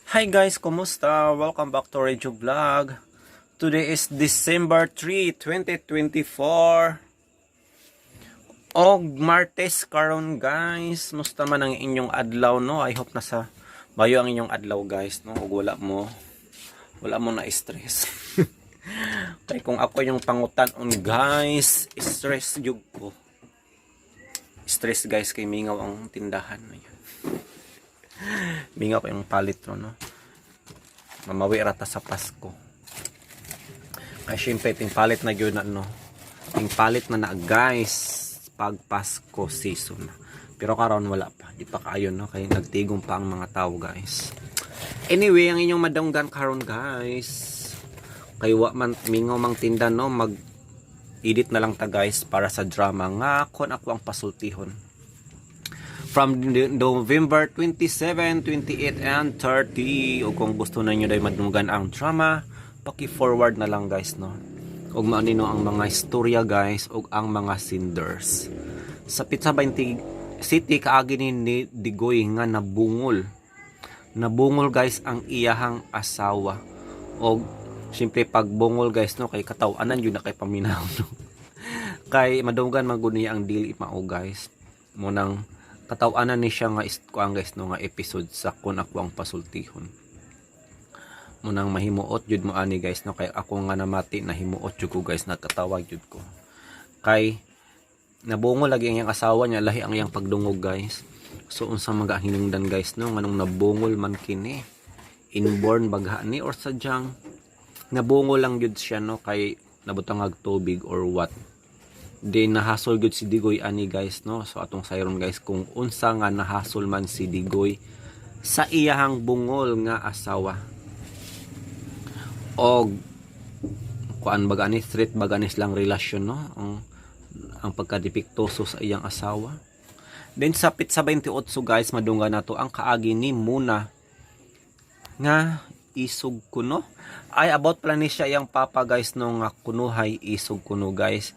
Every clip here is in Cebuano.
Hi guys, kumusta? Welcome back to Radio Vlog. Today is December 3, 2024. Og Martes karon, guys. Musta man ang inyong adlaw, no? I hope nasa maayo ang inyong adlaw, guys, no? Ug wala mo na stress. Kay kung ako yung pangutan-on, guys, stress jud ko. Stress, guys, kay mingaw ang tindahan. Ayun. Mingaw ko yung palit, no? Mamawi rata sa Pasko. Ay, syempre, ting palit na yun na, no? Ting palit na na, guys, pag Pasko season na. Pero karon wala pa. Di pa kaayo, no? Kay nagtigom pa ang mga tao, guys. Anyway, ang inyong madunggan karon, guys. Kay wa man mingaw mang tinda, no? Mag edit na lang ta, guys, para sa drama nga Kon Ako ang Pasultihon from November 27, 28, and 30. O kung gusto na nyo day madunggan ang drama, paki-forward na lang, guys, no? Ug mao ni, no, ang mga istorya, guys, ug ang mga senders. Sa Pizza 20 City, kaagi ni Digoy nga nabungol. Nabungol, guys, ang iyahang asawa. Og siyempre pag bungol, guys, no, kay katawanan yun na kay paminaw, no. Kay madunggan man gud niya ang dili mao, guys. Mao nang katawanan ni siya nga kuan, guys, no, nga episode sa Kon Ako ang Pasultihon. Mao nang mahimuot jud mo ani, guys, no, kay ako nga namati, nahimuot jud ko, guys, nagkatawa jud ko. Kay nabungol lagi ang iyang asawa niya, lahi ang iyang pagdungog, guys. So unsa mga hinungdan, guys, no, nganong nabungol man kini? Inborn bagha ni or sadyang nabungol lang jud siya, no, kay nabutangag tubig or what? Di nahasol gud si Digoy ani, guys, no. So atong sayron, guys, kung unsa nga nahasol man si Digoy sa iyahang bungol nga asawa. Og kuan ba gani, threat ba gani silang relasyon, no, ang pagkadepektoso sa iyang asawa. Then sa Pizza 28, guys, madunggan nato ang kaagi ni Muna nga isog kuno. Ay, about pala ni siya iyang papa, guys, no, nga kunuhay isog kuno, guys,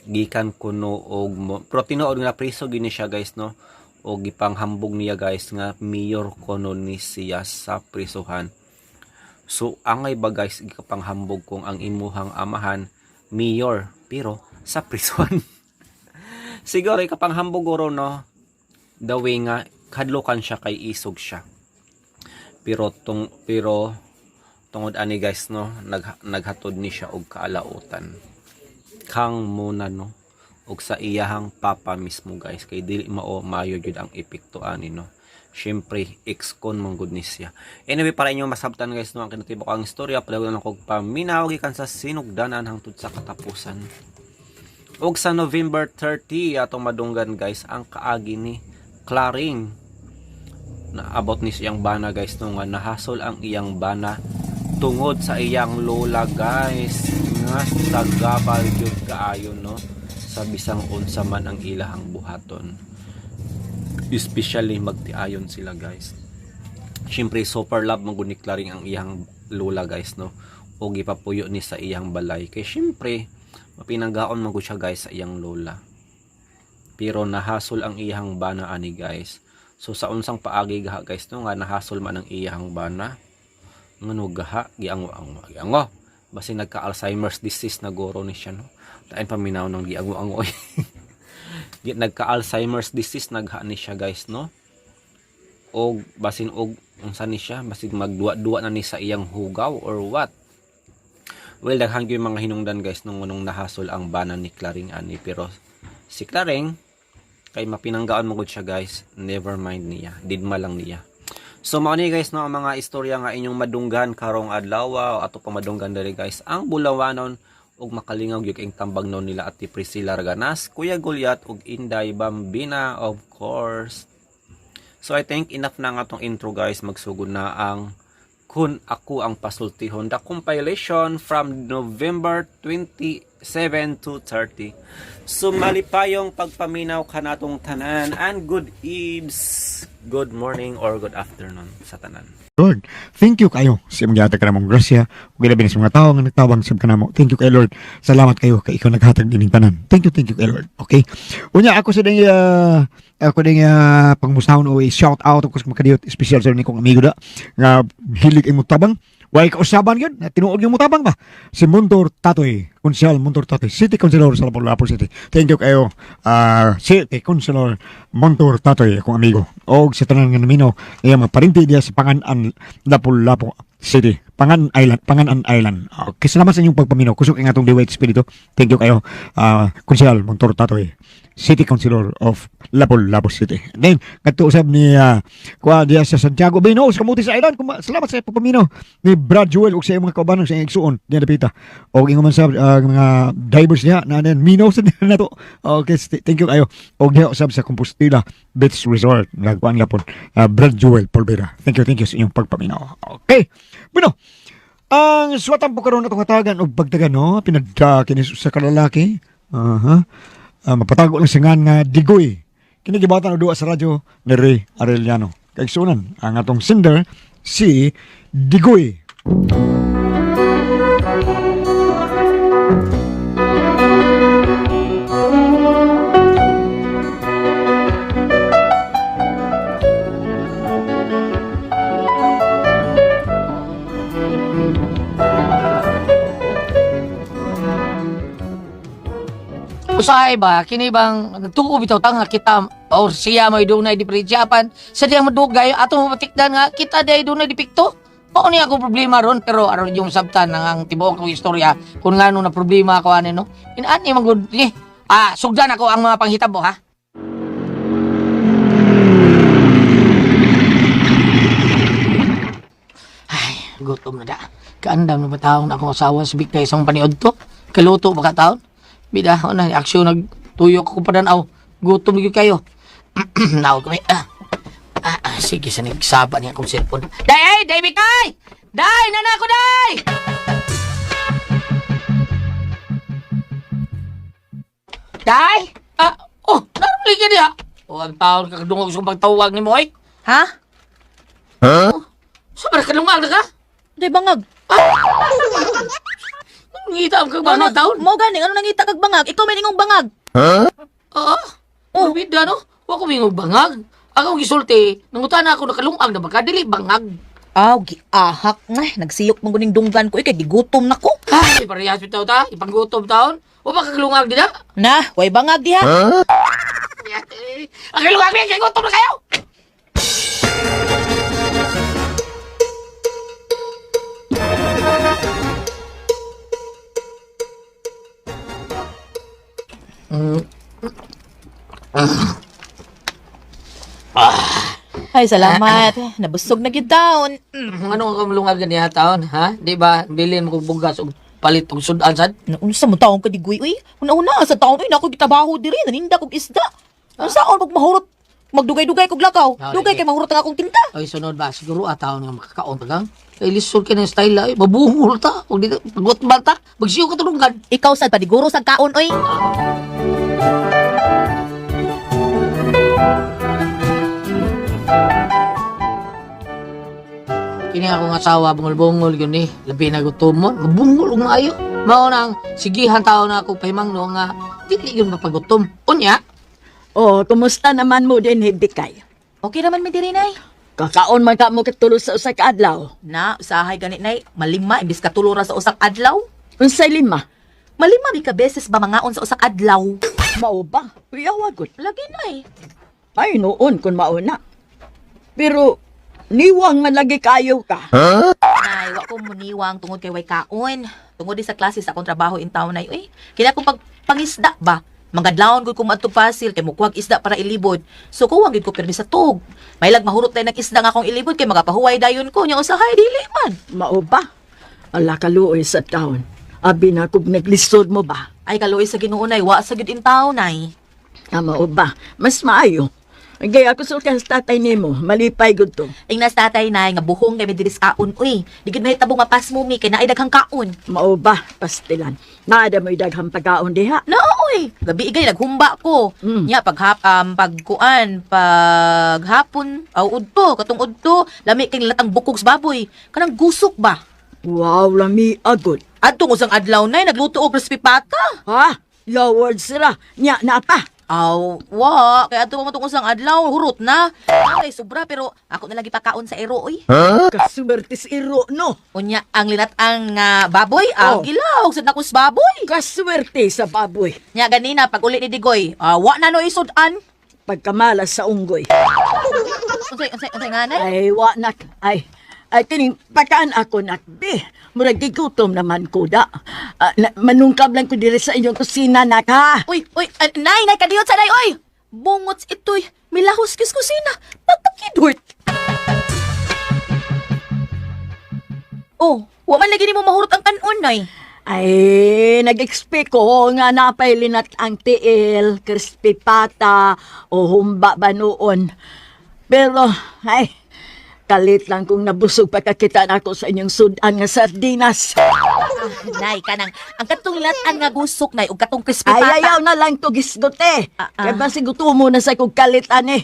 gikan kuno og mo, pero tinuod nga priso gini siya, guys, no, og gipanghambog niya, guys, nga mayor kuno ni siya sa prisuhan. So angay ba, guys, gikapanghambog kung ang imuhang amahan mayor pero sa prisuhan? Siguro ikapanghambog guro, no, the way nga kadlokan siya kay isog siya. Pero tungod ani, guys, no, naghatod ni siya og kaalautan kang Muna, no, og sa iyahang papa mismo, guys, kay dili mao maayo jud ang epekto ani, no. Syempre ex-con man gud ni siya. Anyway, para inyo masabtan, guys, no, ang kinatibuk ang istorya, padayon lang kog paminaw gikan sa sinugdanan hangtod sa katapusan. Ug sa November 30, atong madunggan, guys, ang kaagi ni Claring na about ni siyang bana, guys, no, nga nahasol ang iyang bana tungod sa iyang lola, guys, nga sagabal gyud kaayo, no, sa bisang unsa man ang ilahang buhaton, especially magtiayon sila, guys. Syempre super love man gud ni Claring ang iyang lola, guys, no, o gipapuyo ni sa iyang balay kay syempre mapinanggaon man gud siya, guys, sa iyang lola. Pero nahasol ang iyang bana ani, guys. So sa unsang paagi gaha, guys, no, nga nahasol man ang iyang bana? Ngano gaha giango-ango giango? Basin nagka Alzheimer's disease na guro ni siya, no. Tain paminaw ng giango-ango. Nagka Alzheimer's disease nagha ni siya, guys, no, og basin og unsa ni siya, basig magduwa-duwa na ni sa iyang hugaw or what. Well, daghan gyud mga hinungdan, guys, nung unong nahasol ang bana ni Claring ani. Pero si Claring kay mapinanggaan mo gud siya, guys, never mind niya, didma lang niya. So mao ni, guys, no, ang mga istorya nga inyong madunggan karong adlaw. Ato pa madunggan diri, guys, ang Bulawanon ug makalingaw gyud kay tambag, no, nila Ate Priscilla Raganas, Kuya Goliath ug Inday Bambina, of course. So I think enough na nga tong intro, guys. Magsugod na ang Kun Ako ang Pasultihon, the compilation from November 28 7 to 30. So malipayong pagpaminaw kanatong tanan and good eves, good morning or good afternoon sa tanan. Lord, thank you kayo sa imong gihatag kanamong grasya ug ilabi na sa mga tawo nga nagtabang sab kanamo. Thank you kay Lord. Salamat kayo kay ikaw naghatag dining tanan. Thank you kay Lord. Okay. Unya ako sa ding ako ding pangmustahon o shout out ako sa makadiyot espesyal sa ni kong amigo da nga hilig imong tabang. Way kausaban yun, na tinuod yung mutabang ba? Si Muntor Tatoy, Konsehal Muntor Tatoy, City Councilor sa Lapu-Lapu City. Thank you kayo, City Councilor Muntor Tatoy, akong amigo. Og sa tanan nga namino, iya mga parinti diya sa Pangan-an, Lapu-Lapu City. Pangan Island, Pangan-an Island. Okay, salamat sa inyong pagpaminaw. Kusog ang atong DYH Espiritu. Thank you kayo, Konsehal Muntor Tatoy, City Councilor of Lapu-Lapu City. And then, kadto usab ni kuha diya sa Santiago Bino, sa Camotes Island. Salamat sa pagpaminaw ni Brad Joel ug sa iyong mga kaubanan sa iyong igsuon diya dapita. Og ingon man sa mga divers niya na nan minaw sa nila nato. Okay, thank you kayo. Og diha usab sa Compostela Beach Resort nagkuan lapon Brad Joel Polvera. Thank you sa inyong pagpaminaw. Okay. Bueno, ang suwatan po karon atong hatagan og pagtagan no, pinadda kini sa kalalaki. Aha. Mapatago lang sa ngan nga Digoy. Kini gibatan og duwa sa radyo ni Ray Arellano. Kaigsunan ang atong sender si Digoy. Usahay ba, kini bang nagtuo bitaw ta nga kita or siya may dunay diferensya apan sa diyang madugay ato mapatikdan nga kita day dunay depekto. Mao ni ako problema ron pero aron yung sabtan ang, ang tibuok ng istorya kung ngano na problema ako ani no. Inani man gud eh. Sugdan ako ang mga panghitabo ha. Ay, gutom na da. Kaandam na ba taong na akong asawa sa bigkay sa paniod to? Kaluto ba ka taon? Bida, na, aksyon nagtuyok ko pa aw. Gutom gyud kayo. Nawag kami. Sige, sa nagsaba niya akong cellphone. Day, ay, day, bigkay! Day, nana ko, day! Day! Oh, naruli ka niya. Oh, ang taon kakadungog sa pagtawag ni mo, ay. Ha? Sa ba kadungag na ka? Di bangag. Ngita ang kag na taon. Mo gani ano nangita kag bangag? Ikaw may ningong bangag. Oo. Oh. Bida no? Wa ko mingog bangag. Ako gisulti, nangutan ako nakalungag na baka dili bangag. Aw, giahak na. Nagsiyok man guning dunggan ko eh, kay gigutom na ko. Ay, parehas bitaw ta, ipanggutom taon. Wa ba kaglungag dida? Na, way bangag diha. Ang kalungag niya, kay gutom na kayo. Ay, salamat. Nabusog na gyud taon. Ano ang kamlungag ganiya taon, ha? Di ba? Bilin mo kog bugas og palit og sudan sad. Unsa mo taon ka digoy uy? Una-una sa taon uy nako gitabaho diri naninda kog isda. Unsaon pag mahurot magdugay-dugay kog lakaw. Ah, Dugay lagi. kay mahurot ang akong tinta. Ay, sunod ba? Siguro taon nga makakaon pa lang. Kay lisod kay ng style ay, mabuhol ta. Og di pagutbal ta, magsiyo ka tulungan. Ikaw sad padiguro sa kaon oy. Kini akong asawa bungol-bungol yun eh. Labi na gutomon. Mabungol og maayo. Mao nang sigihan tao na ako pahimangno nga dili yun mapagutom. Unya, Oh, kumusta naman mo din, Hibikay? Okay raman mi diri nay. Kakaon man ka mo katulo sa usa ka adlaw. Na, usahay ganit nay, malima imbis katulo ra sa usak adlaw. Unsay lima? Malima bi ka beses ba mangaon sa usak adlaw? Mao ba? Uyawa gud. Lagi nay. Ay noon kun mauna. Pero niwang man lagi kayo ka. Nay, wa ko muniwang tungod kay way kaon. Tungod di sa klase sa akong trabaho in town nay. Uy, kaya kung pag pangisda ba? Mangadlawon gud ko maadto Pasil kay mukuhag isda para ilibod. So kuwang gid ko pirmi sa tug. Mailag mahurot tayo ng isda nga akong ilibod kay magapahuway dayon ko nya usahay dili man. Mao ba? Ala kaluoy sa taon. Abi na kog naglisod mo ba? Ay kaluoy sa Ginoo nay, wa sa gid in town nay. Ah, mao ba? Mas maayo. Okay, ako sultan sa tatay nimo, malipay gud to. Ingnas tatay nay nga buhong kay mi diri sa kaon uy. Di gid mahitabo nga pasmo mi kay naay daghang kaon. Mao ba, pastilan. Naada mo'y daghang pagkaon diha. No, uy. Gabi igay naghumba ko. Nya paghap pagkuan paghapon aw udto katong udto lami kay latang bukog sa baboy. Kanang gusok ba? Wow, lami agod. Adtong usang adlaw nay nagluto og crispy pata. Ha? Loward sira. Nya na pa. Aw, wa, kay adto pa man tong usang adlaw, hurot na. Ay, sobra pero ako na lagi pakaon sa ero oy. Kasubertis iro no. Unya ang linat-ang nga baboy, Oh. ang gilaw sad nako sa baboy. Kaswerte sa baboy. Nya ganina pag uli ni Digoy, wa na no isud-an. Pagkamalas sa unggoy. Unsay unsay unsay nga nay? Ay, wa nak. Ay, ay kining pakaan ako nakbi. Murag gigutom naman ko da. Ah, na, manungkab lang ko diri sa inyong kusina nak ha. Uy, uy, nay, nay kadiyot sa nay, oy. Bungots itoy, milahos kis kusina. Pagkakidort. Oh, wa man lagi nimo mahurot ang kanon nay. Ay, nag-expect ko nga napay linat ang tiil, crispy pata, o humba ba noon. Pero, ay, kalit lang kung nabusog pagkakita na ako sa inyong sudan nga sardinas. Ah, nay, kanang ang katong linat-an nga gusok nay ug katong crispy Ay, pata. ayaw na lang to gisgote. Ah, ah. Kaya ba gutumo na sa kong kalit ani.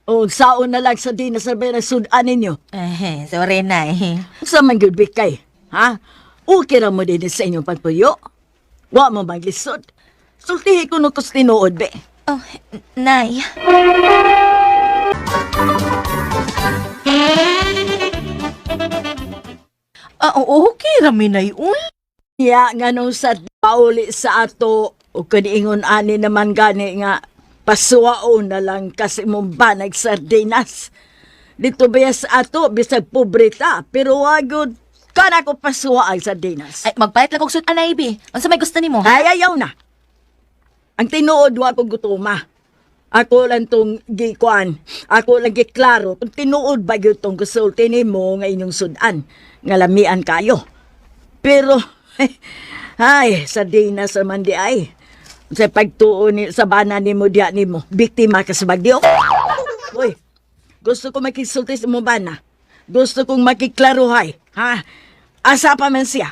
O, saon na lang sa dinas sa na sudan ninyo. Eh, sorry nay. Sa man gyud kay, ha? Okay ra mo din sa inyong pagpuyo. Wa mo maglisod. Sultihi ko no kus tinuod be. Oh, nay. Ah, oo, okay rami nay uy. Ya nganong sa pauli sa ato o kaniingon ani naman gani nga pasuwaon na lang kasi mong banag sardinas. Dito ba sa ato bisag pobre ta pero wagod kana ko pasuwa ang sardinas. Ay, magpalit lang kog suit anay bi. Unsa may gusto nimo? Ay, ayaw na. Ang tinuod wa ko gutuma. Ako lang tong gikuan. Ako lang giklaro kung tinuod ba gyud tong gusulti nimo nga inyong sudan nga lamian kayo. Pero ay, sa di na sa man di ay. Sa pagtuo ni sa bana nimo diya nimo, biktima ka sa bagyo. Uy, gusto ko makisulti sa mo bana. Gusto kong makiklaruhay, ha? Asa pa man siya?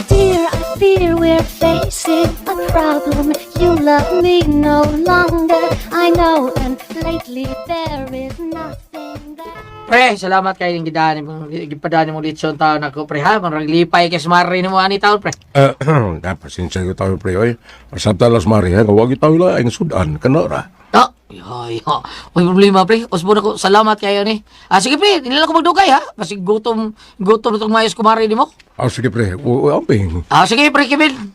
Dear, I fear we're facing a problem. You love me no longer, I know, and lately there is nothing that. Pre, salamat kay yung gidaan mo, gipadaan mo litson taon ako, pre, ha? Marang lipay kay Smarry nimo ani taon, pre. Eh, pasensya ko tayo, pre. Oy, masabta las mari, ha? Huwag tayo lang ang sudan. Kana ra. Oh, yoy, yo. Uy, problema, pre. Usbo na ko. Salamat kayo ni. Ah, sige, pre. Hindi lang ko magdugay, ha? Kasi gutom, gutom na itong mayos kumari ni mo. Ah, sige, pre. O, amping. Ah, sige, pre, Kevin.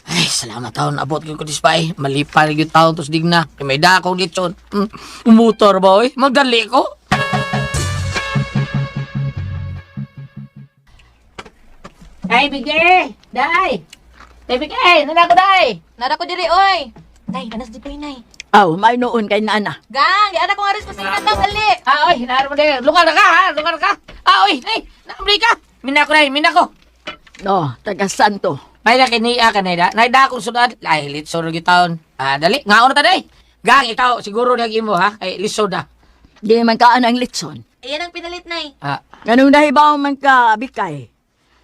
Ay, salamat taon. Abot ko ko dispay. Malipar yung taon tos digna. Kay may dakong litson. Umutor ba, oy? Magdali ko. Ay, bigay! Day! Day, bigay! Nana ko, day! Nara ko diri oy. Nay, anas di ko nay. Aw, may noon kay nana. Gang, di ana ko nga rin kusina tang ali. Ah, oy, hinaro mo day. Lungar na ka, ha? Lungar na ka. Ah, oy, nay! Naamri ka! Mina ko, nay. Mina ko. No, taga Santo. May na kiniya ka, nay. Nay, da akong sunod. Ay, litson na taon. Ah, dali. Ngaon na ta, day. Gang, ikaw, siguro na imo, ha? Ay, lisod na. Di man kaan ang litson. Ayan ang pinalit nay. Ah, Ganong nahibaw man ka, bikay.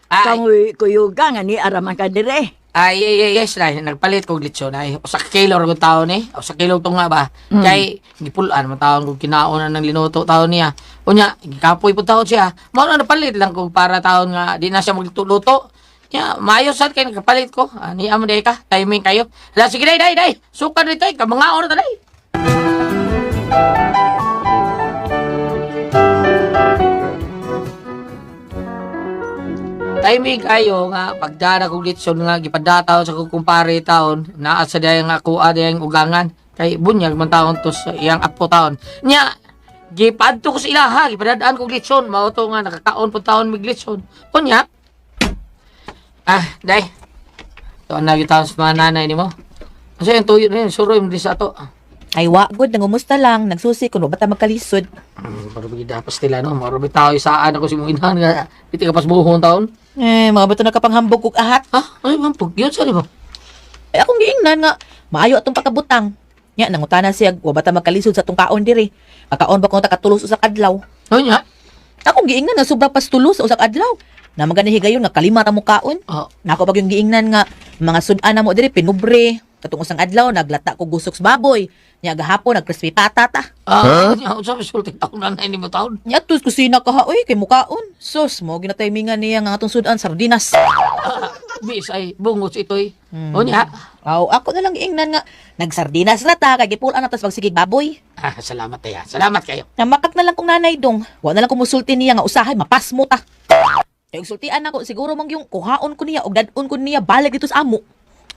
ay, Kamoy kuyuga nga ni araman ka dire. ay, ay, ay, yes, nay. Nagpalit kog litson, ay. Usa ka kilo ra kong taon, eh. Usa kilo to nga ba? Kay, gipulaan man taon kung kinaon na ng linuto taon niya. Unya, gikapoy po taon siya. Mao na napalit lang kung para taon nga, di na siya magluto. Ya, maayo sad kay nagkapalit ko. Ani amo day ka, timing kayo. La sige day day day. Suka dito ay kamangaon na ta day. Timing kayo nga pagdana kog litson nga gipadataw sa kong kumpare taon naa sa dayang ako adayang ugangan kay bunyag man taon to sa iyang apo taon. Nya gipadto ko sa ilaha gipadadaan kog litson mao to nga nakakaon pud taon mig litson. Unya Ah, day. Ito ang nagitaon sa mga nanay ni mo. Kasi yung tuyo na yun, suroy mo din sa ato. Ay, wa good, nangumusta lang, nagsusi kun wa bata magkalisod. Marubi dapat sila, no? Marubi tao isaan ako si mong inahan nga. Piti ka pas buhong taon. Eh, mga bato nakapanghambog kog ahat. Ha? Ay, mampug. Yun, sorry mo. Ay, akong giingnan nga, maayo atong pagkabutang. Nya, nangutana siya, wa bata magkalisod sa atong kaon diri. Makaon ba kung takatulos usa ka adlaw? Ano niya? Akong giingnan nga sobra pas tulos sa usa ka adlaw. Na magani higayon nga kalima ra mo kaon. Oh. Nako pag yung giingnan nga mga sudan na mo diri pinubre. Katong usang adlaw naglata ko gusok sa baboy. Nya gahapon nag crispy patata. Ah, huh? Ano sa sulti taon nanay ni mo taon? Nya tus kusina ka ha oy kay mukaon. Sus mo ginatimingan niya nga atong sudan sardinas. Bis ay bungos ito'y. O niya? Aw, ako na lang giingnan nga nagsardinas ra ta kay gipulan na tas pagsigig baboy. Ah, salamat tayo. Salamat kayo. Namakak na lang kong nanay dong. Wa na lang kumusulti niya nga usahay mapasmo ta. Kay og sultian ako siguro mang yung kuhaon ko niya og dadon ko niya balik dito sa amo.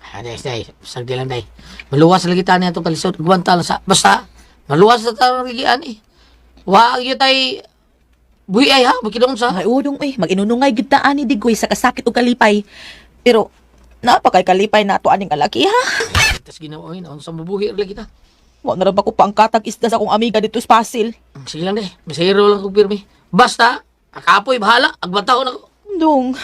Ah, day, day. Sagdi lang, day. Maluwas lagi tayo niya itong kalisod. Guwanta lang sa... Basta, maluwas na tayo lagi ani. Wa, yun tay... Buhi ay ha, bukidong sa... Ay udong eh, mag-inunungay gid ta ani digoy sa kasakit ug kalipay. Pero napakay kalipay nato aning alaki ha. Tapos ginawa yun, sa mabuhi lagi ta. Wa na ra ba ko pangkatag isda sa akong amiga dito sa Pasil. Sige lang, day. Masahiro lang kong pirmi. Basta, akapoy, bahala. Agbatahon ako. Dong.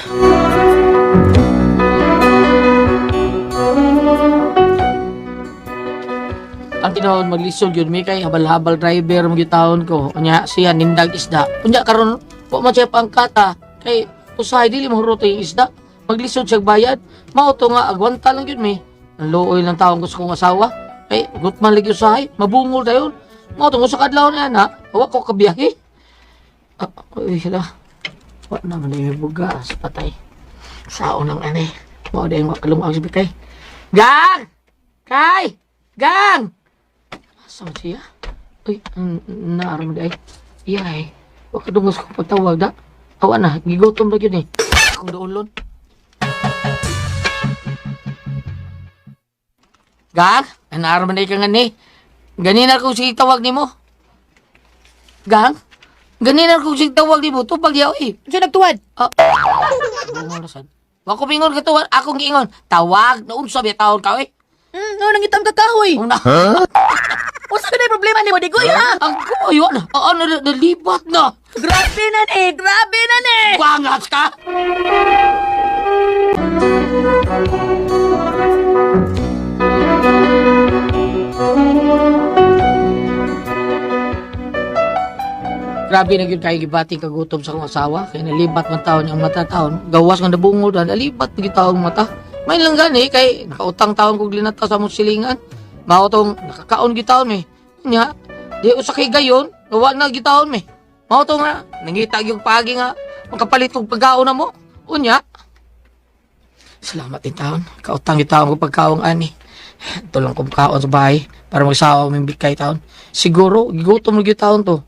Ang tinuod maglisod yun mi kay habal-habal driver mo gitawon ko. Unya siya nindag isda. Unya karon wa man siya pangkata kay usahay dili mo huroto yung isda. Maglisod siya bayad. Mao to nga agwanta lang yun mi. Ang luoy lang taon ko sa kong asawa. Kay gutman lagi usahay, mabungol dayon. Mao to sa kadlaw na na, wa ko kabiyahe. Ah, uy, hala. Wa na man may bugas patay. Sao nang ani. Mao dayon wa kalungag si Bikay. Gang! Kay! Gang! Asa man siya? Uy, naaram di ay. Iyay. Wa ka dungos ko pagtawag da. Awa na, gigutom na yun eh. Akong doolon. Gang, naaram na ka nga ni. Ganina ko sige tawag nimo. Gang, ganina ko sige tawag nimo. Tupag yaw eh. Unsa nagtuwad? Ah. Bungo na sad. Wa ko bingon ka tuwan, akong giingon. Tawag na unsa ba taon ka eh. No nangitam ka kahoy. Una. Unsa na problema nimo digoy ha? Ang kuyo na. Ano nalibat na. Grabe na ni, grabe na ni. Bangas ka! Grabe na gyud kayo gibating kagutom sa akong asawa kay nalibat man taon ang mata taon. Gawas nga nabungol na nalibat gyud taong mata. May lang gani kay nakautang taon kog linata sa among silingan. Mao tong nakakaon gyud taon mi. Nya, di usa kay gayon, gawa na gyud taon mi. Mao to nga nangita gyud paagi nga makapalit og pagkaon na mo. Unya. Salamat din taon. Kautang gyud taon ko pagkaon ani. Tulong kong kaon sa bahay para magsawa ming bikay taon. Siguro gigutom na gyud taon to.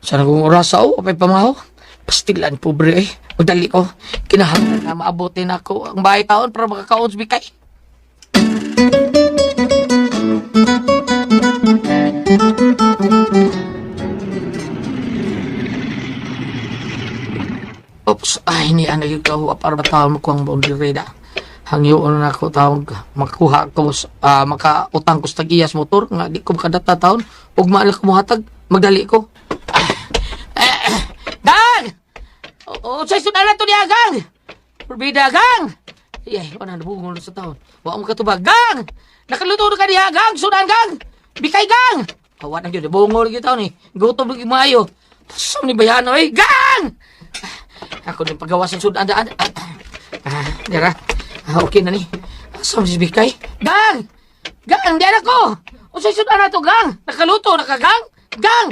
Sana kung oras o, apay pamaho. Pastilan, pobre eh. Magdali ko. Kinahanglan na maabutin ako ang bahay taon para makakaon sa bikay. Oops, ay ni ang naging kahuwa para matawag mo ko ang boundary da. Hangyoon na ako tawag makuha ko makautang ko sa tag-iyas motor nga di ko makadata taon ug maal ko mohatag magdali ko. Ah, Gang! O, sa sudan na to niya, gang! Purbida, gang! Iyay, wala na nabungol sa taon. Wa mo katubag, gang! Nakaluto na ka niya, gang! Sudan, gang! Bikay, gang! Awa na yun, nabungol gyud taon eh. Gutom lagi maayo. Pasam ni bayano eh, gang! Ako din paggawa sa sudan daan. Ah, dira. Ah, okay na ni. Asam si Bikay? Gang! Gang, di ko! Unsay sudan na to, gang? Nakaluto na ka, gang? Gang!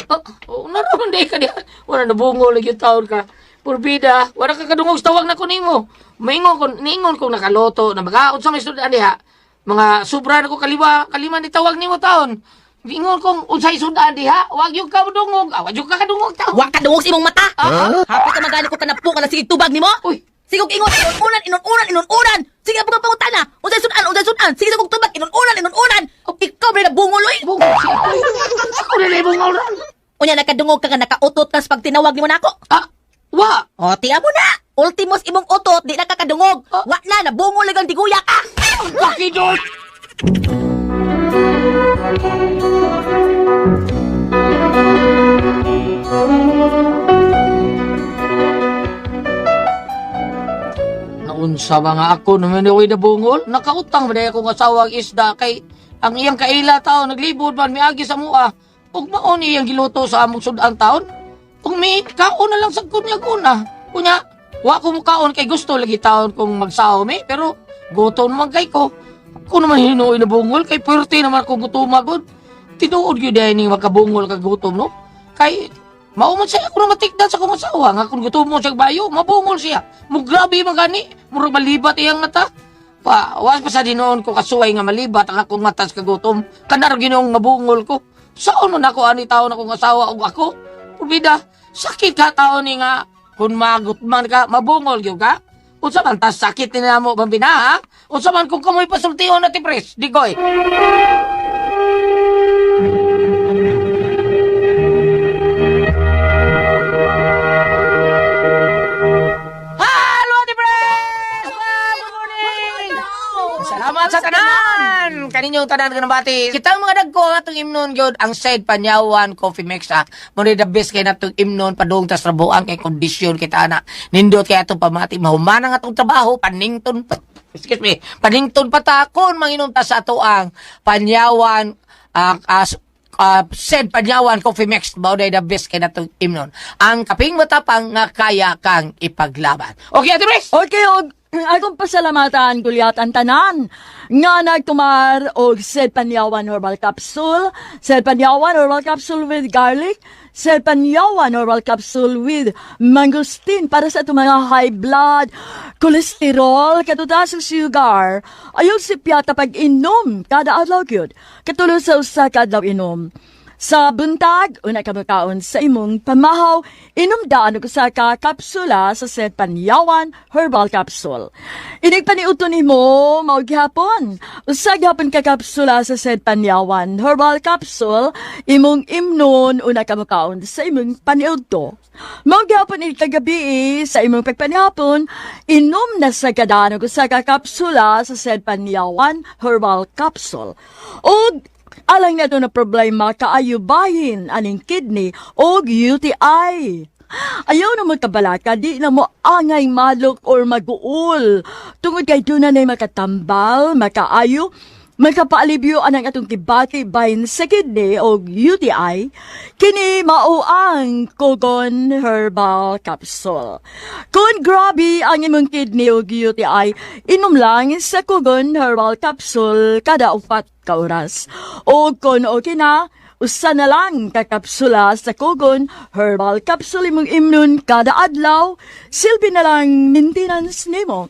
Oh, oh, naroon di ka diha. Wala nabungol lagi yung taon ka. Purbida, wala ka kadungog sa tawag na ko nimo. Maingon ko, ningon ko nakaloto na mga unsa may sudan diha. Mga sobra na ko kaliwa, kalima ni tawag nimo taon. Ingon kong unsay sudan diha, wag yung kadungog. Ah, wag yung kakadungog taon. Wa ka dungog sa imong mata. Hapit ka magani ko kanapo ka na sige tubag nimo. Uy. Sige og ingon inununan inununan inununan. Sige pag pangutana. Unsay sudan, unsay sudan. Sige sa kog tubag inununan inununan. Ikaw ba na bungol oy? Bungol siya. Ako na bungol ron. Unya nakadungog ka nga nakautot ka sa pagtinawag nimo nako. Ah, Wa. O, tiya mo na! Ultimos imong utot, di na kakadungog. Ah. Wa na, nabungol lang ang diguya ka! Pakidot! Naunsa ba nga ako naman ako'y nabungol? Nakautang ba dahil akong asawa ang isda kay ang iyang kaila taon naglibod man miagi sa mua. Ug maon iyang giluto sa among sudan taon. Ug mi kaon na lang sa kunya una. Kunya, wa ko mukaon kay gusto lagi taon kong magsaho mi pero gutom naman kay ko. Ako naman hinuoy na bungol kay puwerte naman kong gutoma gud. Tinuod gyud dahil ning makabungol kag gutom no. Kay mao man siya ako na matikdan sa akong asawa nga kung gutom mo siya bayo, mabungol siya. Mo grabe man gani, murag malibat iyang mata. Pa, was pa sa dinoon ko kasuway nga malibat ang akong mata sa kagutom. Kanar ginoong mabungol ko. Saon man ako ani taon akong asawa ug ako? Pubida, sakit ka taon ni nga kung magut man ka, mabungol gyud ka. Unsa man tas sakit ni namo bambina ha? Unsa man kung kamoy pasultihon na tipres, digoy. Hello, Tipres! Good morning! Salamat sa tanan! Kaninyong tanan kanabati. Kitang mga dagko ang atong imnon gyud ang said Panyawan Coffee Mix ah. Mo ni the best kay natong imnon padung tas trabuan kay kondisyon kita ana. Nindot kay atong pamati mahuman ang atong trabaho panington pa, excuse me, panington pa ta kon manginom ta sa ato ang Panyawan said Panyawan Coffee Mix mao day the best kay natong imnon. Ang kaping matapang nga kaya kang ipaglaban. Okay, Ate Pres? Okay, og akong pasalamatan gulyat ang tanan nga nagtumar og Sed Panyawan Herbal Capsule, Sed Panyawan Herbal Capsule with garlic, Sed Panyawan Herbal Capsule with mangosteen para sa itong mga high blood, cholesterol, katutas sugar. Ayaw si piyata pag inom kada adlaw gyud. Katulo sa usa ka adlaw inom. Sa buntag, una ka makaon sa imong pamahaw, inom daan og usa ka kapsula sa Set Panyawan Herbal Capsule. Inig paniuto nimo mao gihapon. Usa gihapon ka kapsula sa Set Panyawan Herbal Capsule, imong imnon una ka makaon sa imong paniudto. Mao gihapon inig kagabi sa imong pagpanihapon, inom na sa kadaan og usa ka kapsula sa Set Panyawan Herbal Capsule. Og alang nato na problema kaayubahin aning kidney o UTI. Ayaw na magkabalaka, di na mo angay malok or maguol. Tungod kay doon na na'y makatambal, makaayo, makapaalibyo anang atong kibati bahin sa kidney o UTI, kini mao ang Kogon Herbal Capsule. Kung grabe ang imong kidney o UTI, inom lang sa Kogon Herbal Capsule kada 4 ka oras. O kung okay na, usa na lang ka kapsula sa Kogon Herbal Capsule imong imnon kada adlaw, silbi na lang maintenance nimo.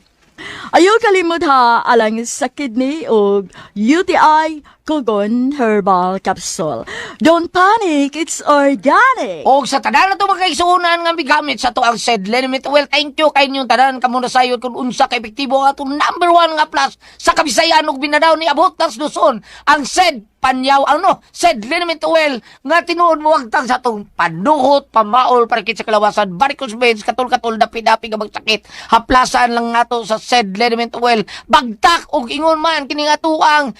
Ayaw kalimot ha alang sa kidney o UTI Kogon Herbal Capsule. Don't panic, it's organic. Og sa tanan na mga kaigsuonan nga migamit sa to ang said Limit well, thank you kay inyong tanan kamo na sayod kung unsa ka epektibo ang atong number one nga plus sa Kabisayan ug Mindanao ni abot tas Luzon ang said Panyaw ano said Liniment Oil nga tinuod mo wagtang sa atong panuhot, pamaol, parikit sa kalawasan, varicose veins, katul-katul, dapi-dapi nga magsakit. Haplasan lang nato sa said Liniment Oil. Bagtak og ingon man kini nga tuang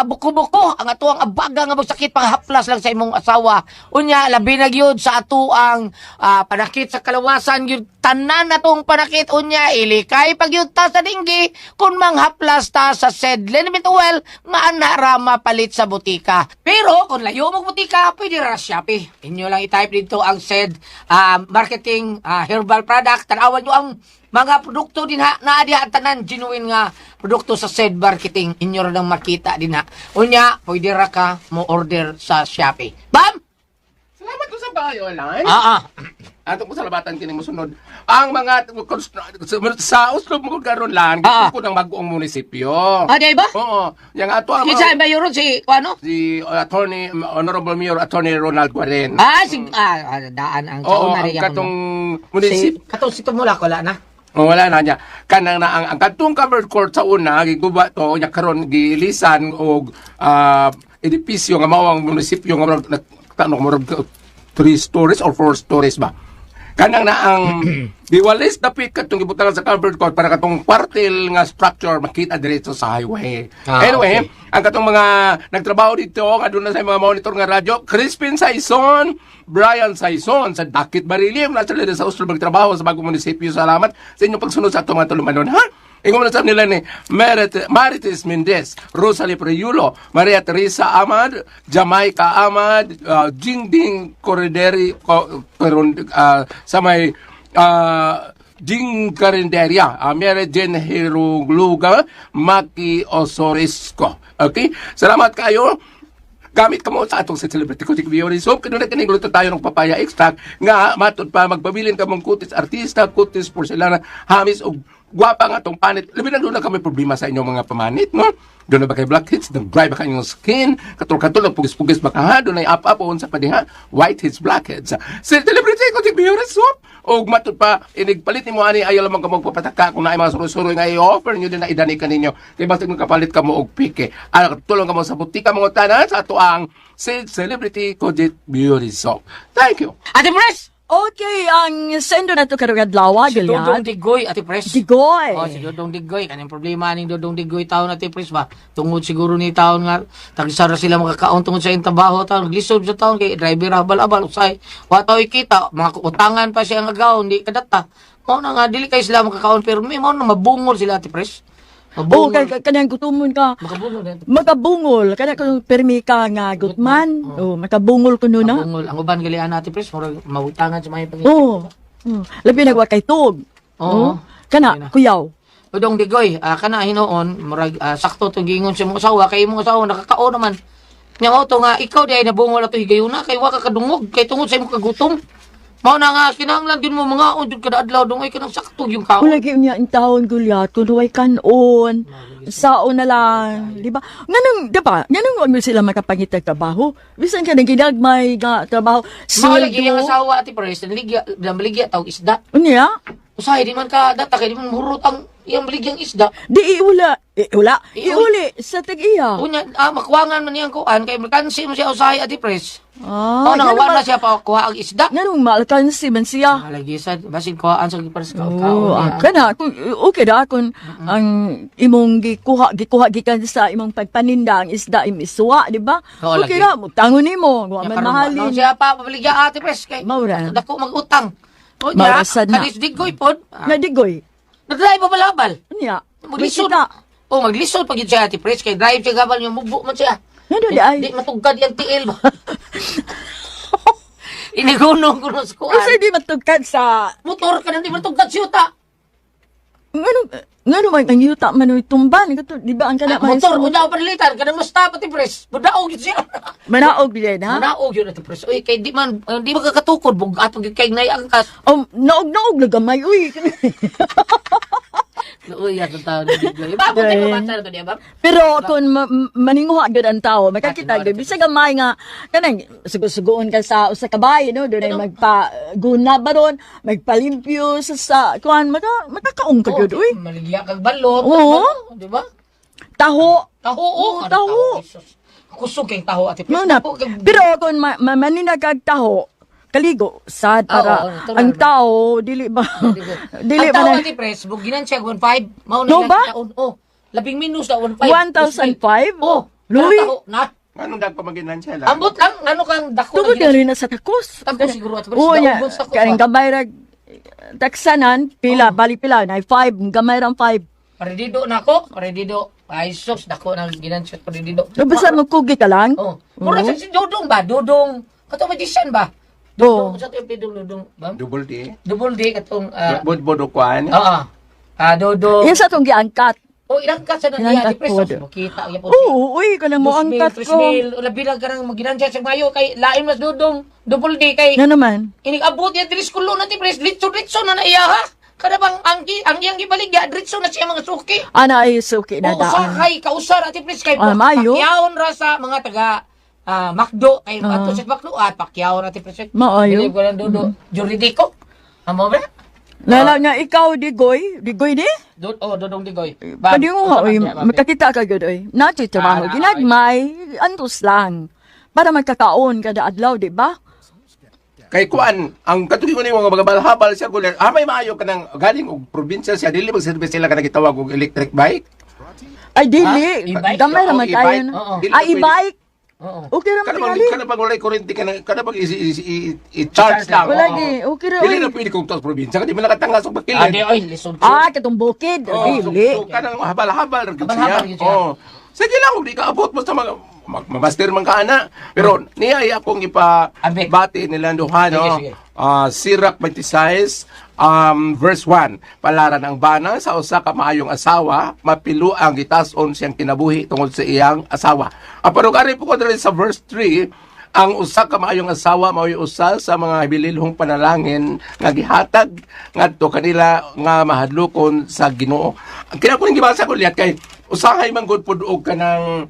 buko-buko ang atuang abaga nga magsakit panghaplas lang sa imong asawa. Unya labi na gyud sa atuang panakit sa kalawasan gyud tanan natong panakit unya ilikay pagyud ta sa dinggi kung manghaplas ta sa said liniment oil maana ra mapalit sa butika. Pero kung layo mo butika, pwede ra sa Shopee. Inyo lang i-type dito ang said marketing herbal product. Tanawan nyo ang mga produkto din ha, naa diha ang tanan genuine nga produkto sa said marketing inyo ra nang makita din ha. Unya, pwede ra ka mo order sa Shopee. Bam! Salamat ko sa bayo, Alan. Ah, ah. Ato ko salamatan kini mosunod. Ang mga sa Oslo mo karon lan, gusto ko ng bag-ong munisipyo. Ah, di ba? Oo. Yang ato ang Kinsa ba yun si ano? si Attorney Honorable Mayor Attorney Ronald Guaren. Ah, si daan ang Oo, sa una ang rin katong Si, munisipyo. katong si Tumulak wala na. Oh, wala na niya. Kanang na ang katong covered court sa una giguba to nya karon gilisan og edipisyo nga mao ang munisipyo nga murag tanong murag 3 stories or 4 stories ba. Kanang na ang giwalis dapit katong gibutangan sa covered court para katong kwartel nga structure makita diretso sa highway. Anyway, ang katong mga nagtrabaho dito, aduna sa mga monitor nga radyo, Crispin Saison, Brian Saison sa Dakit Barili, nasa sila sa Oslo magtrabaho sa bagong munisipyo. Salamat sa inyong pagsunod sa atong mga tulumanon, ha? Ingon mo na sa nila ni Marites Mendez, Rosalie Preyulo, Maria Teresa Amad, Jamaica Amad, Jingding Correderi, sa may Jing Carinderia, Mary Jane Hirugluga, Maki Osorisco. Okay? Salamat kayo. Gamit kamo sa atong sa celebrity ko si Biori Soap. Kanuna kaning luto tayo ng papaya extract nga matud pa magpabilin ka mong kutis artista, kutis porcelana, hamis og gwapa nga atong panit. Labi na doon na kami problema sa inyong mga pamanit, no? Doon na ba kay blackheads? Nag-dry ba kayong skin? Katul-katul, nagpugis-pugis ba ka ha? Doon ay up-up o unsa pa diha? Whiteheads, blackheads. Sa celebrity ko si Biori Soap. Og matud pa, inigpalit nimo ani, ayaw lamang ka magpapataka kung naay mga suro-suro nga i-offer nyo din na idani kaninyo. Kay basta kung kapalit ka mo og pike. Tulong ka mo sa butika mga tanan sa ato ang Celebrity Kojit Beauty Soap. Thank you. Ate Pres! Okay, ang sendo na to karong adlaw, Si Dodong Gilead. Digoy, Ate Pres. Digoy. Oh, si Dodong Digoy. Kanang problema ning Dodong Digoy taon, Ate Pres ba? Tungod siguro ni taon nga tagsara sila makakaon tungod sa iyang trabaho taon. Glisod sa taon kay driver habal-abal usay. Wa taw kita, mga utangan pa siya ang agaw, hindi kadata. Mao na nga dili kay sila makakaon pero may mao na mabungol sila, Ate Pres. Oh, Mabungol. kay kanang gutomon ka. Makabungol din. Makabungol kana kung permi ka nga gutman. Oh, makabungol kuno na. Mabungol. Ang uban gali ana, Ate Pres, murag mautangan sa mga pag. Oh. Labi nagwa kay tug. Oo. Oh. Kana kuyaw. Dodong Digoy, kana hinuon, murag sakto tong giingon sa imong asawa kay imong asawa nakakao naman. Nya mao to nga ikaw di ay nabungol ato higayuna kay wa ka kadungog kay tungod sa imong kagutom. Mao na nga kinahanglan gyud mo mangaon jud kada adlaw dong ay kanang sakto yung kaon. Wala gyud niya in taon gulyat kun way kanon. Saon na lang, di ba? Nganong, di ba? Nganong wa mo sila makapangitag trabaho? Bisan ka nang ginagmay nga trabaho. Mao lagi Sweldo. ang asawa, Ate Pres, naligya, baligya tawag isda. Unya? Usahay di man ka data kay di man hurot ang iyang baligyang isda. Di iula. Iula. Iuli. Iuli sa tag-iya. Unya makuwangan man niyang kuan kay makansi mo siya usahay, Ate Pres. Ah, Mao na nga ngano wa na siya pa kuha ang isda. Nganong maalkansi man siya. Lagi sa basin kuhaan sa gipares ka Oo, kaon. kana kung okay ra kung ang imong gikuha gikuha gikan sa imong pagpaninda ang isda im isuwa, di ba? Oo, Okay lagi. ra, tangon nimo, wa man mahalin. Siya pa pabaligya, Ate Pres, kay Maura. dako mag-utang. O Maura niya, sad na. kanis digoy pod. Nga digoy. Nagdrive pa balabal. Unya. Maglisod. Kita. Oh, maglisod pag yun siya, Ate Pres, kay drive siya gabal yung mubo man siya. Ngano di ay? Di matugkad yung tiil ba. Inigunong ko sa kuan. Kasi di matugkad sa Motor ka na di matugkad siyuta. ngano ngano man ang yuta man oy tumban kato, di ba ang kana Ah, motor, unya pa nilitan, kanang musta pati Pres. Budaog yun siya. Manaog din ha. Manaog yun, Ate Pres. Uy, kay di man, di makakatukod, bugat pag kay naiangkas. Oh, naog-naog na gamay uy. Uy, ato tao ni Digoy. Iba, buti mo bata na to niya, ba? Pero kung maninguha gyud ang tao, makakita Ah, gyud bisag gamay nga kanang sugo-sugoon ka sa usa ka bahay no, dunay magpaguna ba ron, magpalimpyo sa kuan maka makakaong ka gyud uy. Maligya kag balot. Oo. Di ba? Taho. Taho, oh. Oo, taho. Kusog kayong taho, Ate Pres. Mao na. Dako kay- Pero kung maninag kag taho, kaligo sad Ah, para oo, natural ang ba? tao dili ba dili ang ba taho, na Ate Pres, buginan siya 1.5. Mao na No ilang ba? taon. Oh, labing minus na 1.5. 1,005? Oh, Luy. taho na. Anong dagko maginansya lang? Ambot lang, ano kang dako. Tungod na rin na sa takos. Takos siguro, Ate Pres. Oo, niya. Daogon sa takos, Kanang ba? gamay ra taksanan, pila, bali pila, na five, gamay ra five. Paredido na ako, paredido. Ay, sus, dako na ginansya paredido. No, basta magkugi ka lang. Oh. Mura sa si Dodong ba? Dodong. Kato magician ba? Oo. Dodong, sa ito yung Dodong, ba? Double D. Double D katong Bod bod kuan. Oo. Dodong. Yan sa itong giangkat. Oh, ilang ka sa nang Ilang Ate Pres. kat Oh, makita ya po. siya. Oo, uy, kanang mo angkat ko. 3,000, labi lang ka nang maginansya sa mayo kay lain mas Dodong. Double D kay Na naman. inigabot niya diri sa kulo na Ate Pres. Litso-litso na na iya ha. Kada bang ang iyang gibaligya diretso na siya mga suki. Ana ay suki na Oo, daan. sakay kausar Ate Pres kay Ah, mayo. Pakyaon ra sa mga taga Macdo kay ato sa Macdo pakyaon Ate Pres. Maayo. Bilib ko lang Dodo. Juridico. Amo ba? Lala nga ikaw, Digoy. Digoy di? Oh, Dodong Digoy. Pwede mo nga, uy, makakita ka gud, uy. Nato trabaho. Ginagmay, antos lang. Para magkakaon kada adlaw, di ba? Kay kuan, ang katong ni mga magabalhabal siya gulir. Ah, may maayo ka ng galing og probinsya siya dili magservice sila ka gitawag og electric bike. Ay, dili. Ah, e-bike? Gamay Oo, raman kayo e-bike. na. Oo. Dili Ah, ka pwede. e-bike. Oo. Okay raman Kada bang tingali. kada bang walay kuryente ka na kada bang i-charge lang. Wala Oo. gi. Okay ra. Dili oy. na pwede kung tos probinsya kay di man nakatangas og Ah, bakilid. di oy, lisod. Ah, katong bukid. Oh, Dili. so, kanang habal-habal ra gyud siya. Habal-habal gyud siya. Oh. Sige lang kung di ka abot basta mag master man ka ana. Pero niya ay akong ipa Abet. bati nila duha no. Sige, sige. Ah, Sirach 26 verse 1. Palaran ang bana sa usa ka maayong asawa, mapilo ang gitason siyang kinabuhi tungod sa iyang asawa. Ang parugari po ko diri sa verse 3, ang usa ka maayong asawa mao'y usa sa mga bililhong panalangin nga gihatag ngadto kanila nga mahadlokon sa Ginoo. Ang kina ko ning gibasa ko lihat kay usahay man gud pud og kanang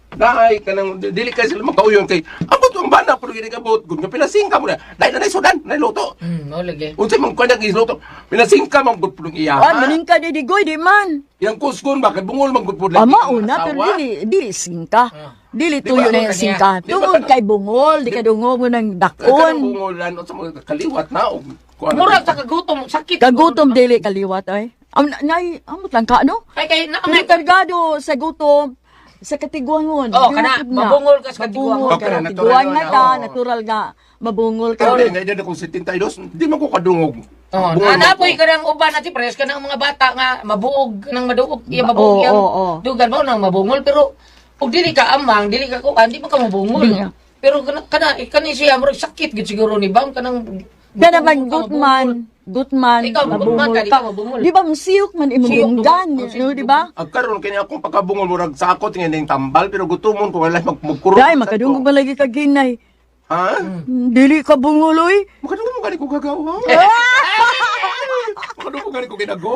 naay kanang dili kay sila makauyon kay abot ang bana pud gini kabot gud nga pinasingka mo na dai na sudan na luto. Mao lagi. Unsay man kuan isluto pinasingka man gud pud ang iya. Ah, maning ka di digoy, di man. Yang kusgon ba kay bungol man gud pud lagi Ama ang una, pero asawa. dili, dili singka. Dili Di ba? tuyo na yung singka. Di ba Tungod kay bungol, di ka dungog mo ng Kanang dakon. bungolan o sa mga kaliwat na og kuan. Murag sa kagutom, sakit. Kagutom dili kaliwat ay. Am nay, amot lang ka no? Kay kay na Pero kargado sa gutom sa katiguangon. Oh, kana, mabungol ka sa katiguangon. Mabungol ka. Okay, natural Katiguan yun, na ka, oo. natural nga. Mabungol ka. Pero na edad akong 72, di man ko kadungog. Oh, Bungol man nanapoy ko. ka ng uban at parehas ka ng mga bata nga mabuog ng maduog, iya mabuog Oo, yang oo, oo. dugan mo nang mabungol pero ug dili ka amang, dili ka kuan, di man ka mabungol. Di nga. Pero kana kana kani siya murag sakit gid siguro ni Bam kanang Kana bang mabungol ka, gutman, gutman, Ikaw, gutman mabungol ka, ka. ikaw mabungol. Di ba siyok man imong Siyok, dunggan, oh, siyok, no, di ba? Ang karon kini akong pagkabungol murag sa ako tingin ning tambal pero gutomon ko wala magkurot. Dai makadungog ba lagi ka ginay. Ha? Dili ka bungol oy. Makadungog mo gani ko gagawa. Makadungog gani ko ginago.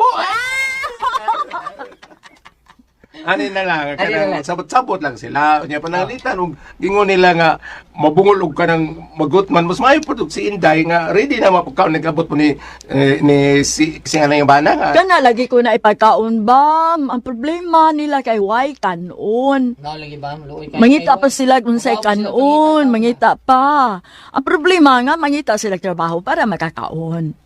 Ani na lang, Ani na lang. kanang sabot-sabot lang sila. Unya pananglitan og gingon nila nga mabungol og kanang magutman mas maayo pud og si Inday nga ready na mapagkaon nagabot po ni eh, ni si si nga yung bana nga. Kana lagi ko na ipagkaon ba? Ang problema nila kay why kanon. Nao lagi Bam, luoy kay. Mangita pa sila kung Wow, sa sila kanon, pangita. mangita pa. Ang problema nga mangita sila trabaho para makakaon.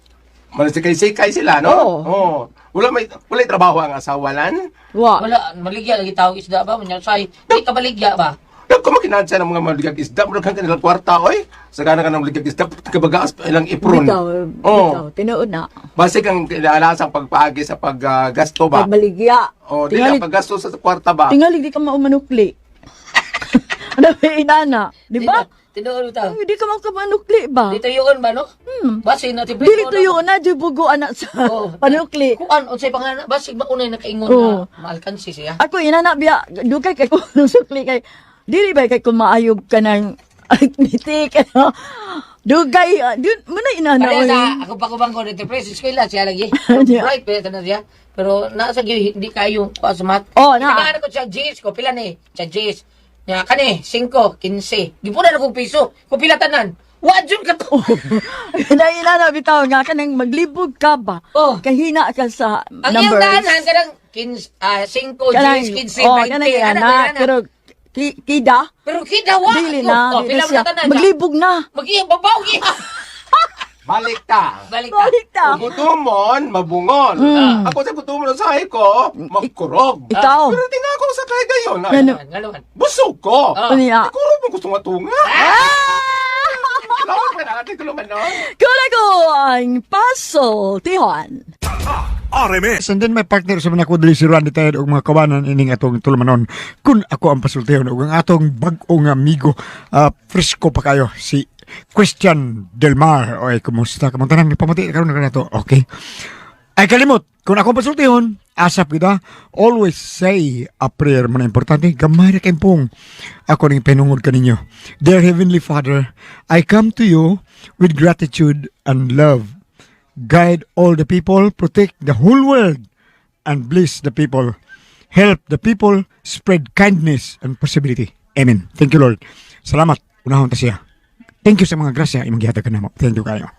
Mansikay-sikay sila, no? Oo. Oo. Wala may wala trabaho ang asawa lan. Wa. Wala maligya lagi tawag isda ba munya say, di ka baligya ba? Nagkumakinansa ng mga maligag isda, murag kang kanilang kwarta, oy. Sa gana ka ng maligag isda, kabagaas pa ilang ipron. Bitaw, Oo. bitaw, tinuod na. Basig ang alasang pagpaagi sa paggasto ba? Pagbaligya. O, di lang Tingali, paggasto sa kwarta ba? tingali di ka maumanukli. Ano ba inana? Di ba? Tinuod bitaw. Ay, di ka makamanukli ba? Dito yun ba no? Basi na ti Dili tuyo na, di bugo anak sa Oo. panukli. Kuan unsay pangalan basig maunay nakaingon Oo. na maalkansi siya. Ako inana biya, dugay kay ko sukli kay dili ba kay kumaayog ka ng arithmetic ano? Dugay, di mo na inana Kaya oy. sa ako pa kubang ko dito press eskwela siya lagi. Yeah. Bright pa na siya. Pero nasa gyud hindi kayo kuan sa math. Oh, na. Itagaan ko siya G's ko pila ni? Siya G's. Nya kani 5 15. Gipunan akong piso. Ko pila tanan. Wa jud ka to. Na inana bitaw nga kanang maglibog ka ba? Oh. Kahina ka sa Ang iyang numbers. tanan kanang 15 ah 5 Kanang- G's 15 oh, 20. kanang Ana, inana, ana. pero kida pero kita wa. dili na, Oh, dili pila na man siya. tanan. Maglibog na. Magiyang babaw giya. Balik ta. Balik ta. Balik ta. Kung gutomon, mabungol. Ako sa gutomon sa ko, magkurog. Ikaw. Pero tinako sa kay gayon. ay, Ano? Ngalawan. Busog ko. Ah. Ano ya? Ikurog mo gusto nga tunga. Lawak pa na ating tulungan nun. Kula ko ang puzzle, Tihon. RMS. And then my partner sa mga diri si Randy Tayad og mga kawanan ining atong tulumanon. Kun ako ang pasultihon ug ang atong bag-ong amigo, presko pa kayo si Christian Del Mar. Oy, kumusta ka tanan pamati karon na nato. Okay. Ay kalimot, kung ako ang pasultihon, asap kita, always say a prayer man importante, gamay ra kay pong. Ako ning pinungod kaninyo. Dear Heavenly Father, I come to you with gratitude and love. Guide all the people, protect the whole world, and bless the people. Help the people spread kindness and possibility. Amen. Thank you, Lord. Salamat. Unahon ta siya. Thank you sa mga grasya imong gihatag kanamo. Thank you kayo.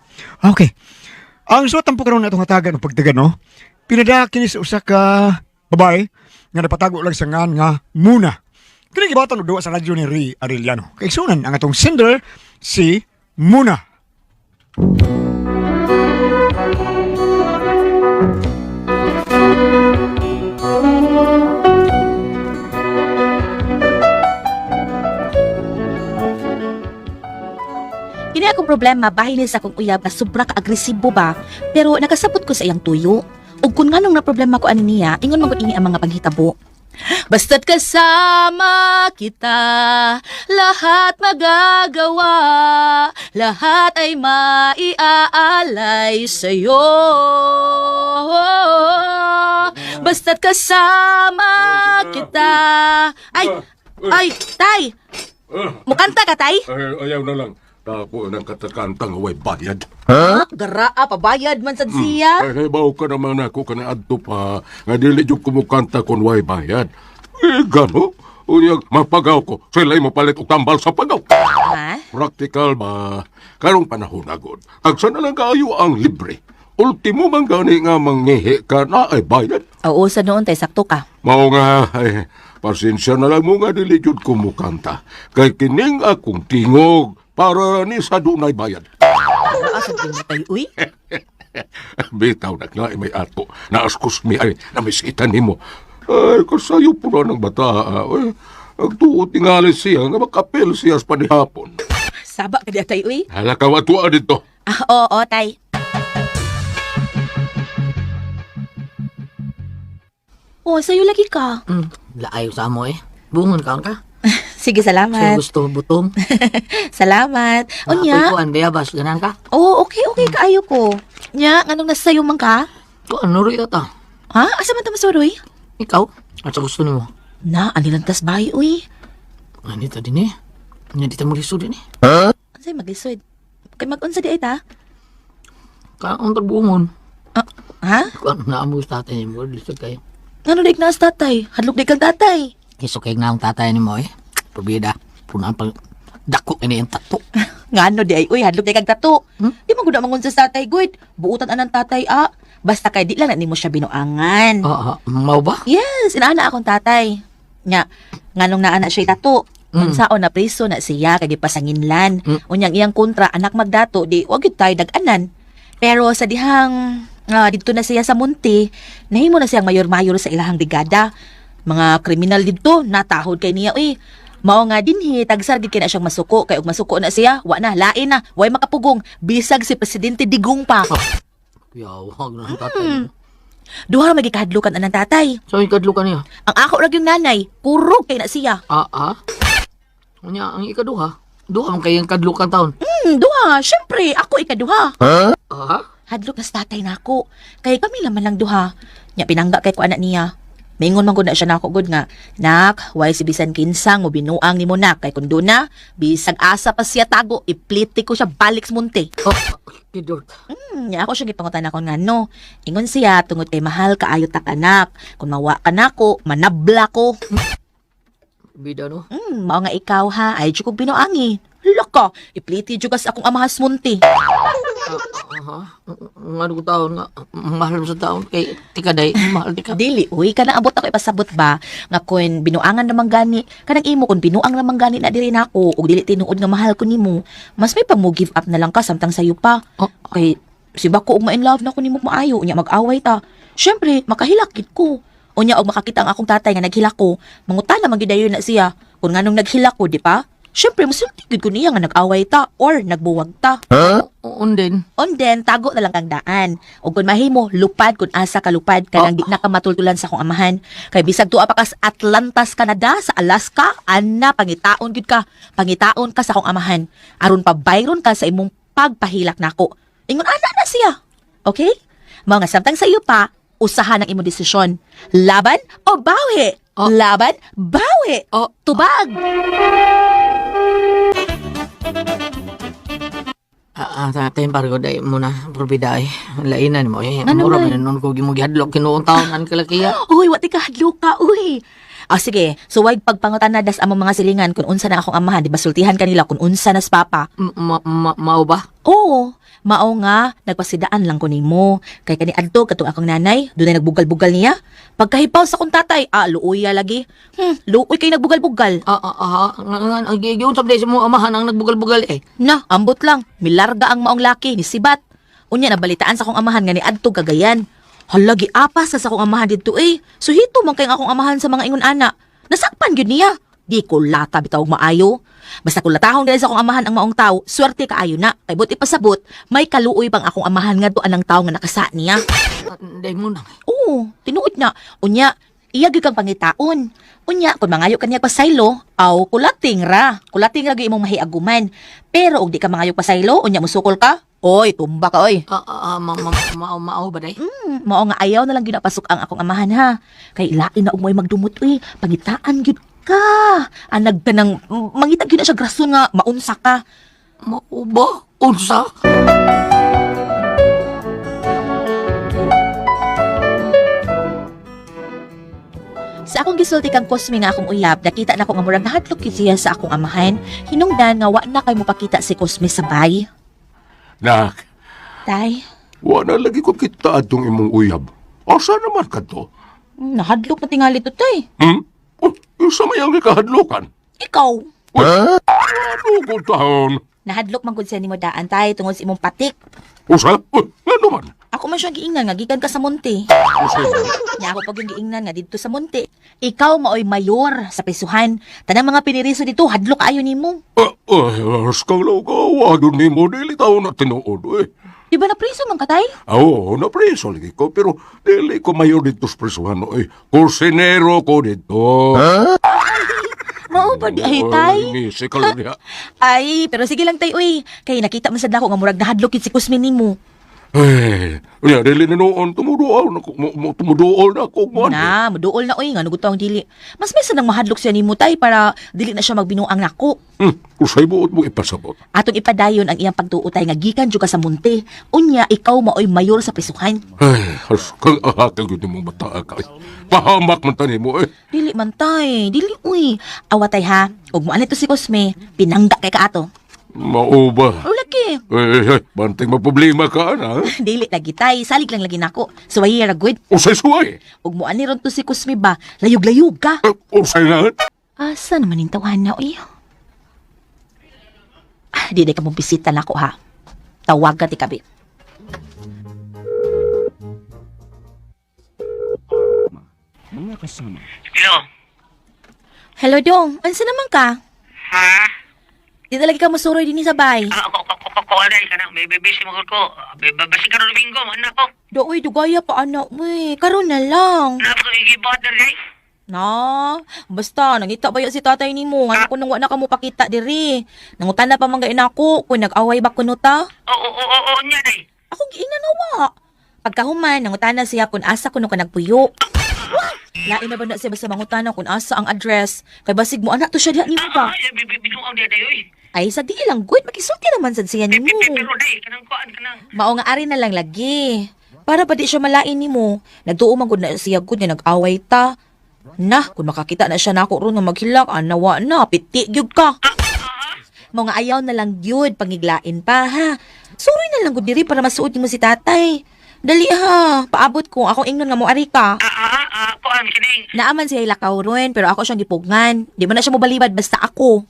Okay. Ang suot ang karon atong hatagan og pagdagan no. Pinada kini sa usa ka babae nga napatago lang sa ngan nga Muna. Kini gibatan og duwa sa radyo ni Ray Arellano. Kaigsunan ang atong sender si Muna. Kini akong problema bahin ni sa akong uyab na sobra ka agresibo ba, pero nakasabot ko sa iyang tuyo. Ug kun nganong na problema ko ani niya, ingon man gud ini ang mga panghitabo. Basta't kasama kita, lahat magagawa, lahat ay maiaalay sa'yo. Basta't kasama kita. Ay, ay, tay! Mukanta ka, tay? Ay, ayaw na lang. Dako ng katakantang way bayad. Ha? Garaa, pabayad man sad siya. Ay, nahibaw ka naman ako ka na adto pa. Nga dili jud kumukanta kun way bayad. Eh, gano? Unyag, mapagaw ko. Sila'y mapalit og tambal sa pagaw. Ha? Practical ba? Karong panahon agod. Agsa na lang kaayo ang libre. Ultimo man gani nga manghihi ka na ay bayad. Oo, sa noon tay, sakto ka. Mao nga, ay, pasensya na lang mo nga dili jud kumukanta. Kay kining akong tingog para ni sa dunay bayad. Asa mo tay, uy? Bitaw na nga may ato. Naaskus mi ay namisita nimo. Ay, kasayo po na ng bata. Ay, agtuot tingali siya nga makapil siya sa panihapon. Saba ka di tay, uy. Hala ka watua dito. Ah, oo, tay. Oh, sa'yo lagi ka. Laayo sa amo eh. Bungon kaon ka. Sige, Sa'yo salamat. gusto butong. Salamat. Unya. Ako'y kuan, bayabas, ganan ka. Oh, okay, okay kaayo ko. Nya, nganong nasa sayo man ka? Kuan, nuroy ta. Ha? Asa man ta masuroy? Ikaw, at sa gusto nimo. Na, anilantas bahay, uy. Anita din eh. Nya dito mo lisod din eh. Unsay maglisod? Kay mag-unsa di ay ta? Kaon ta bungon. Ah, ha? Kuan na amo sa tatay nimo, lisod kayo. Ngano di naas tatay? Hadlok di kang tatay. Kiso kay naong tatay nimo eh. Pabida, punan pang dako ini ang tato. Ngano di ay uy, hadlok di kag tato. Di man gud mangun sa tatay good. Buutan anang tatay ah. Basta kay di lang na nimo siya binuangan. Ah, ah, mao ba? Yes, inaana akong tatay. Nga, nganong naana siya tato. Unsaon na preso na siya kay gipasanginlan. Unyang iyang kontra anak magdato di wa gyud tayo dag-anan. Pero sa dihang didto na siya sa munti, nahimo na siyang mayor-mayor sa ilahang brigada. Mga kriminal didto natahod kay niya uy. Mao nga dinhi tagsar gid kay na siyang masuko kay og masuko na siya, wa na lain na, way makapugong bisag si presidente Digong pa. Yaw, wag na ang tatay. nimo. Duha ra magikahadlukan anang tatay. So ikadlo ka niya. Ang ako ra gyud nanay, kurog kay na siya. Ah, ah. Unya ang ikaduha. Duha man kay ang kadlukan taon. Duha. Siyempre, ako ikaduha. Ah, Hadlok na sa tatay nako. Kay kami laman lang duha. Nya pinangga kay ko anak niya. Maingon man gud na siya nako gud nga. Nak, why si bisan kinsang mo binuang nimo nak kay kun na bisag asa pa siya tago, ipliti ko siya balik sa munti. oh, kidort. Nya ako siya gipangutan ako nga no. Ingon siya tungod kay mahal kaayo ta kanak. Kung mawa ka nako, manabla ko. Bida no. Mao nga ikaw ha, ay jud kog binuangi. Loko, ipliti jud kas akong amahas munti. Aha. Nga ko taon nga mahal mo sa taon kay tika day mahal tika. Dili, uy, kanang abot ako ipasabot ba nga kun binuangan naman gani, kanang imo kun binuang naman gani na diri nako ug dili tinuod nga mahal ko nimo, mas may pag mo give up na lang ka samtang sayo pa. Oh. Kay si bako og ma-in love na ko nimo maayo, unya mag-away ta. Syempre, makahilak gid ko. Unya og makakita ang akong tatay nga naghilak ko, mangutana man gyud dayon na siya. Kun nganong naghilak ko, di pa? Syempre, musulti gid ko niya nga nag-away ta or nagbuwag ta. Unden. On then, tago na lang kang daan. O kung mahimo, lupad kung asa ka lupad kanang di na ka matultulan sa akong amahan. Kay bisag tuwa pa ka sa Atlantas, Canada, sa Alaska, ana pangitaon gyud ka. Pangitaon ka sa akong amahan. Aron pa bayron ka sa imong pagpahilak nako. Ingon ana na siya. Okay? Mao nga samtang sa iyo pa, usahan ang imong desisyon. Laban o bawi? Oh. Laban, bawi. Oh. Tubag. Ah, ah, tatay pargo day mo na probida ay lainan mo eh. Ano Mura man? man nun ko gimugihadlok kinuong taon an kalakiya. Uy, wati ka hadlok ka, uy. Ah, sige. So, wag pagpangutan na das among mga silingan kung unsa na akong amahan. Di ba sultihan kanila kung unsa na sa papa. Mao ba? Oo, mao nga, nagpasidaan lang ko nimo. Kay kani adto katong akong nanay, dunay nagbugal-bugal niya. Pagkahipaw sa akong tatay, ah, luoy lagi. Luoy kay nagbugal-bugal. Ah, ah, ah, nga, nga, nga, giunsa ba sa mong amahan ang nagbugal-bugal eh. Na, ambot lang. Milarga ang maong laki ni Sibat. Unya nabalitaan sa akong amahan nga ni adto Cagayan. Hala giapas sa akong amahan didto eh. Suhito man kay ang akong amahan sa mga ingon ana. Nasakpan gyud niya. Di ko lata bitaw og maayo. Basta kung latahon dali sa akong amahan ang maong tao, swerte kaayo na. Kay buti pasabot, may kaluoy pang akong amahan ngadto anang tao nga nakasa niya. Ah, Day mo na. Oo, tinuod na. Unya, iya gyud kang pangitaon. Unya, kung mangayo ka niya pasaylo, aw kulating ra. Kulating ra gyud imong mahiaguman. Pero og di ka mangayo pasaylo, unya musukol ka, oy, tumba ka oy. Ah, ah, ah, ma, ma, ma, mao ba day? Mao nga ayaw na lang gyud napasok ang akong amahan ha. Kay lain na og mo'y magdumot oy, pangitaan gyud ka. Anag ka nang mangita gyud na siya grason nga maunsa ka. Mao ba? Unsa? Sa akong gisulti kang Cosme nga akong uyab, nakita na ko nga murag nahadlok gyud siya sa akong amahan. Hinungdan nga wa na kay mopakita si Cosme sa bay. Nak, Tay, wala lagi ko kita atong imong uyab. Asa naman ka to? Nahadlok na tingali to, tay. Hmm? Oh, sa may ang ikahadlokan. Ikaw. Ano ko taon? Nahadlok man gud siya nimo daan, tay, tungod sa imong patik. Usa? Uy, ano man? Ako man siya giingnan nga gikan ka sa monte. Usa Nya ako pag yung giingnan nga didto sa monte. Ikaw maoy mayor sa prisuhan. Tanang mga piniriso dito hadlok ayo nimo. Ah, ay, kang laugaw, yun ni mo, dili tao na tinuod, eh. Di ba na priso man ka, tay? Ah, Oo, napreso lagi ko, pero dili ko mayor dito sa presuhan, eh. Kursinero ko dito. Mao ba di ay tay? Ngisi ka lang niya. Ay, pero sige lang tay uy. Kay nakita man sad nako nga murag nahadlok gid si Cosme nimo. Ay, unya, dili na noon, tumuduol na ko, tumuduol na ako, mo. Na, muduol na uy, nga nuguto ang dili. Mas may nang mahadlok siya nimo tay para dili na siya magbinuang nako. Usay buot mo ipasabot. Atong ipadayon ang iyang pagtuo tay nga gikan jud ka sa munti. Unya ikaw maoy mayor sa prisuhan. Ay, has kang ahakag yun mong bata ka. eh. Pahamak man tani mo, eh. Dili man tay, dili uy. Awa tay ha. Ug mo to si Cosme, pinangga kay kaato. Mao ba? O lagi. Eh, eh, banting maproblema ka, ana. Dili lagi tay, salig lang lagi nako. Suwayi ra good. Usay suway. Ug mo ani ron to si Cosme ba, layog-layog ka. Eh, usay na. Asa naman ning tawahan na uy? Ah, di ka mong bisita nako ha. Tawagan ti kabi. Hello. Hello dong, ansa naman ka? Ha? Di talaga ka masuroy din sa bay. Ah, ako ko ko ko aday kana may busy mo ko. Babasi karon Domingo man ako. Dooy, dugaya pa anak mo eh. Karon na lang. Na ko igibot diri. Na, basta nangita ba si tatay nimo nga ko nang wa na ka mo pakita diri. Nangutan na pa man gay nako kung nag-away ba kuno ta. Oo oo oo oo nya day. Ako giingnan na wa. Pagkahuman, nangutan na siya kung asa kuno ka nagpuyo. Lain na ba na siya basta mangutana kung asa ang address. Kay basig mo anak to siya diha nimo ba? Ah, binuang day day oy. Ay sa di lang good makisulti naman sad siya nimo. Pero day kanang kuan kanang. Mao nga ari na lang lagi. Para pa di siya malain nimo. Nagtuo man gud na siya gud nga nag-away ta. Na, kung makakita na siya nako ron nga maghilak, anawa na, piti gyud ka. Mao nga ayaw na lang gyud pangiglain pa ha. Suroy na lang gud diri para masuod nimo si tatay. Dali ha, paabot ko akong ingnon nga mo ari ka. Ah ah ah kuan kining. Naaman siya ilakaw ron, pero ako siyang gipugngan. Di man na siya mobalibad basta ako.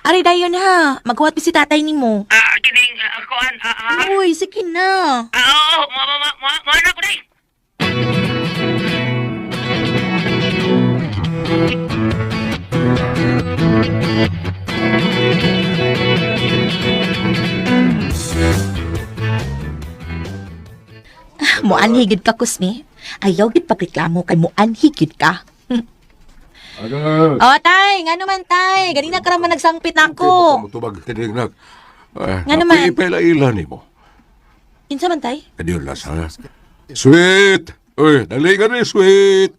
Ari dayon ha, maghuwat pa si tatay nimo. Ah kining ah, kuan ah ah. Uy, sige na. Ah oo mo mo mo mo na ko day. Muanhi gid ka Kusmi. Ayaw gid pagreklamo kay muanhi gid ka. Aga. Oh, tay, ngano man tay? Ganina ka raman nagsangpit nako. Mutubag kining nak. Eh, Nga naman. Ipela-ila nimo. Kinsa man tay? Kadiyo la sa. Sweet! Uy, dali ka ni, sweet!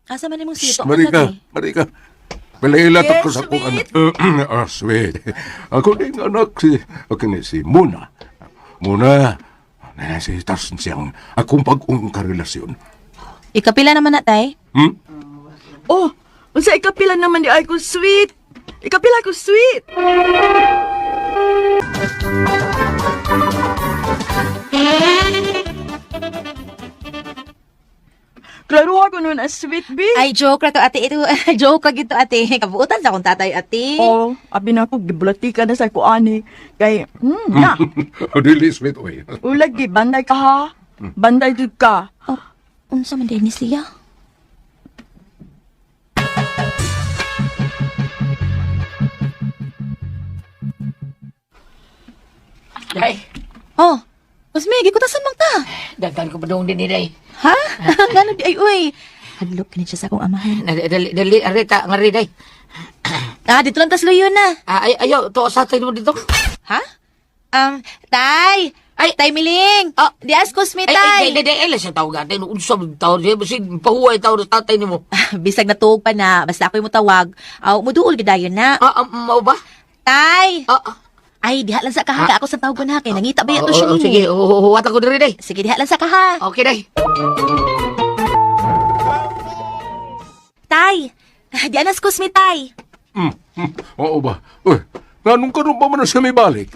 Asa man imong Shh, sito? Marika, Marika. Palaila yes, ko Yes, sa akong anak. Ah, sweet. Ako din anak si, okay, ni, si Muna. Muna, na si Tarsan siyang akong pag-ung karelasyon. Ikapila naman na tay. Hmm? Oh, unsa ikapila naman di ay ko sweet. Ikapila ko sweet. Klaro ako nun, sweet B. Ay, joke ra to, ate. Ito, joke ra gito, ate. Kabuutan sa akong tatay, ate. Oh, abi na ako, gibulati ka na sa kuani. Kay, na. Dili sweet oy. Ulag, di, banday ka ha. Banday jud ka. Oh, unsa man din ni siya? Day, Oh, Cosme, gikutasan man ka. daghan ko padung din ni Day. Ha? Ngano di ay uy. Hadlok kini siya sa akong amahan. Dali, dali, dali, ari ta, ngari day. Ah, dito lang tas luyo na. Ah, ay, ayaw, to sa tayo mo dito. Ha? Tay! Ay! Tay Miling! Ah. Di as Cosme, Ay, ay, tay! day, day, day, ay, lang siya tawag natin. Unsa man tawag siya, basig, pahuway tawag sa tatay nimo. Bisag natuog pa na, basta ako'y mutawag. Aw, muduol gidayon na. Ah, ah, mao ba? Tay! Ah, ah. Ay, diha lang sa kaha. Ako sa tawag ko na kay nangita ba Oo, yato siya oo, nimo? sige, huwat ako diri day. Sige, diha lang sa kaha. Okay, day. Tay! Di anas Cosme, tay. Oo ba? Uy, nganong karon pa man na siya may balik?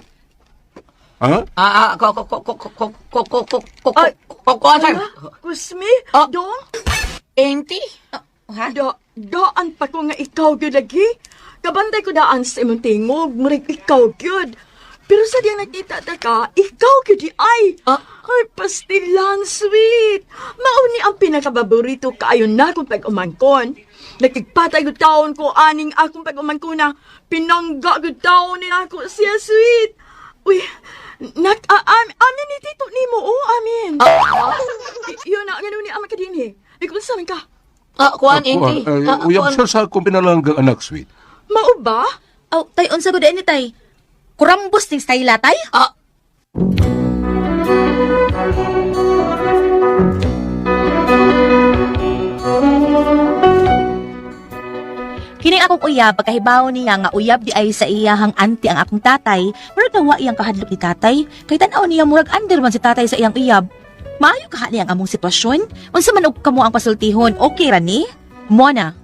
Ha? Ah, ah, ko, ko, ko, ko, ko, ko, ko, ko, ko, ko, Ay. ko, ko, sir. Kusmi, Ah. dong, Enti? Ha? da, daan pa ko nga ikaw gyud lagi. Kabantay ko daan sa imong tingog, murig ikaw gyud. Pero sa diya nakita ta ka, ikaw gyud di ay. Ah. Ay, pastilan, sweet. Mauni ang pinakababorito kaayo na akong pag-umangkon. Nakigpatay ko taon ko aning akong pag-umangkon na pinangga ko taon ni ako siya, sweet. Uy, nak, amin ni tito nimo, oh, amin. Yun na, ganun ni ama ka din eh. Ikaw sa ka? Ah, kuan, enti. Ay, Ah, uyab kuan. siya sa akong pinalanggang anak, sweet. Mao ba? Aw, tay, unsa gud ni tay? Kurambos ning style tay? Ah, Kini akong uyab, pagkahibaw niya nga uyab di ay sa iyahang auntie ang akong tatay, murag nawa iyang kahadlok ni tatay. Kay tan-aw niya murag under man si tatay sa iyang uyab. Maayo kaha niya ang among sitwasyon? Unsa man og kamo ang pasultihon, okay ra ni? Mona.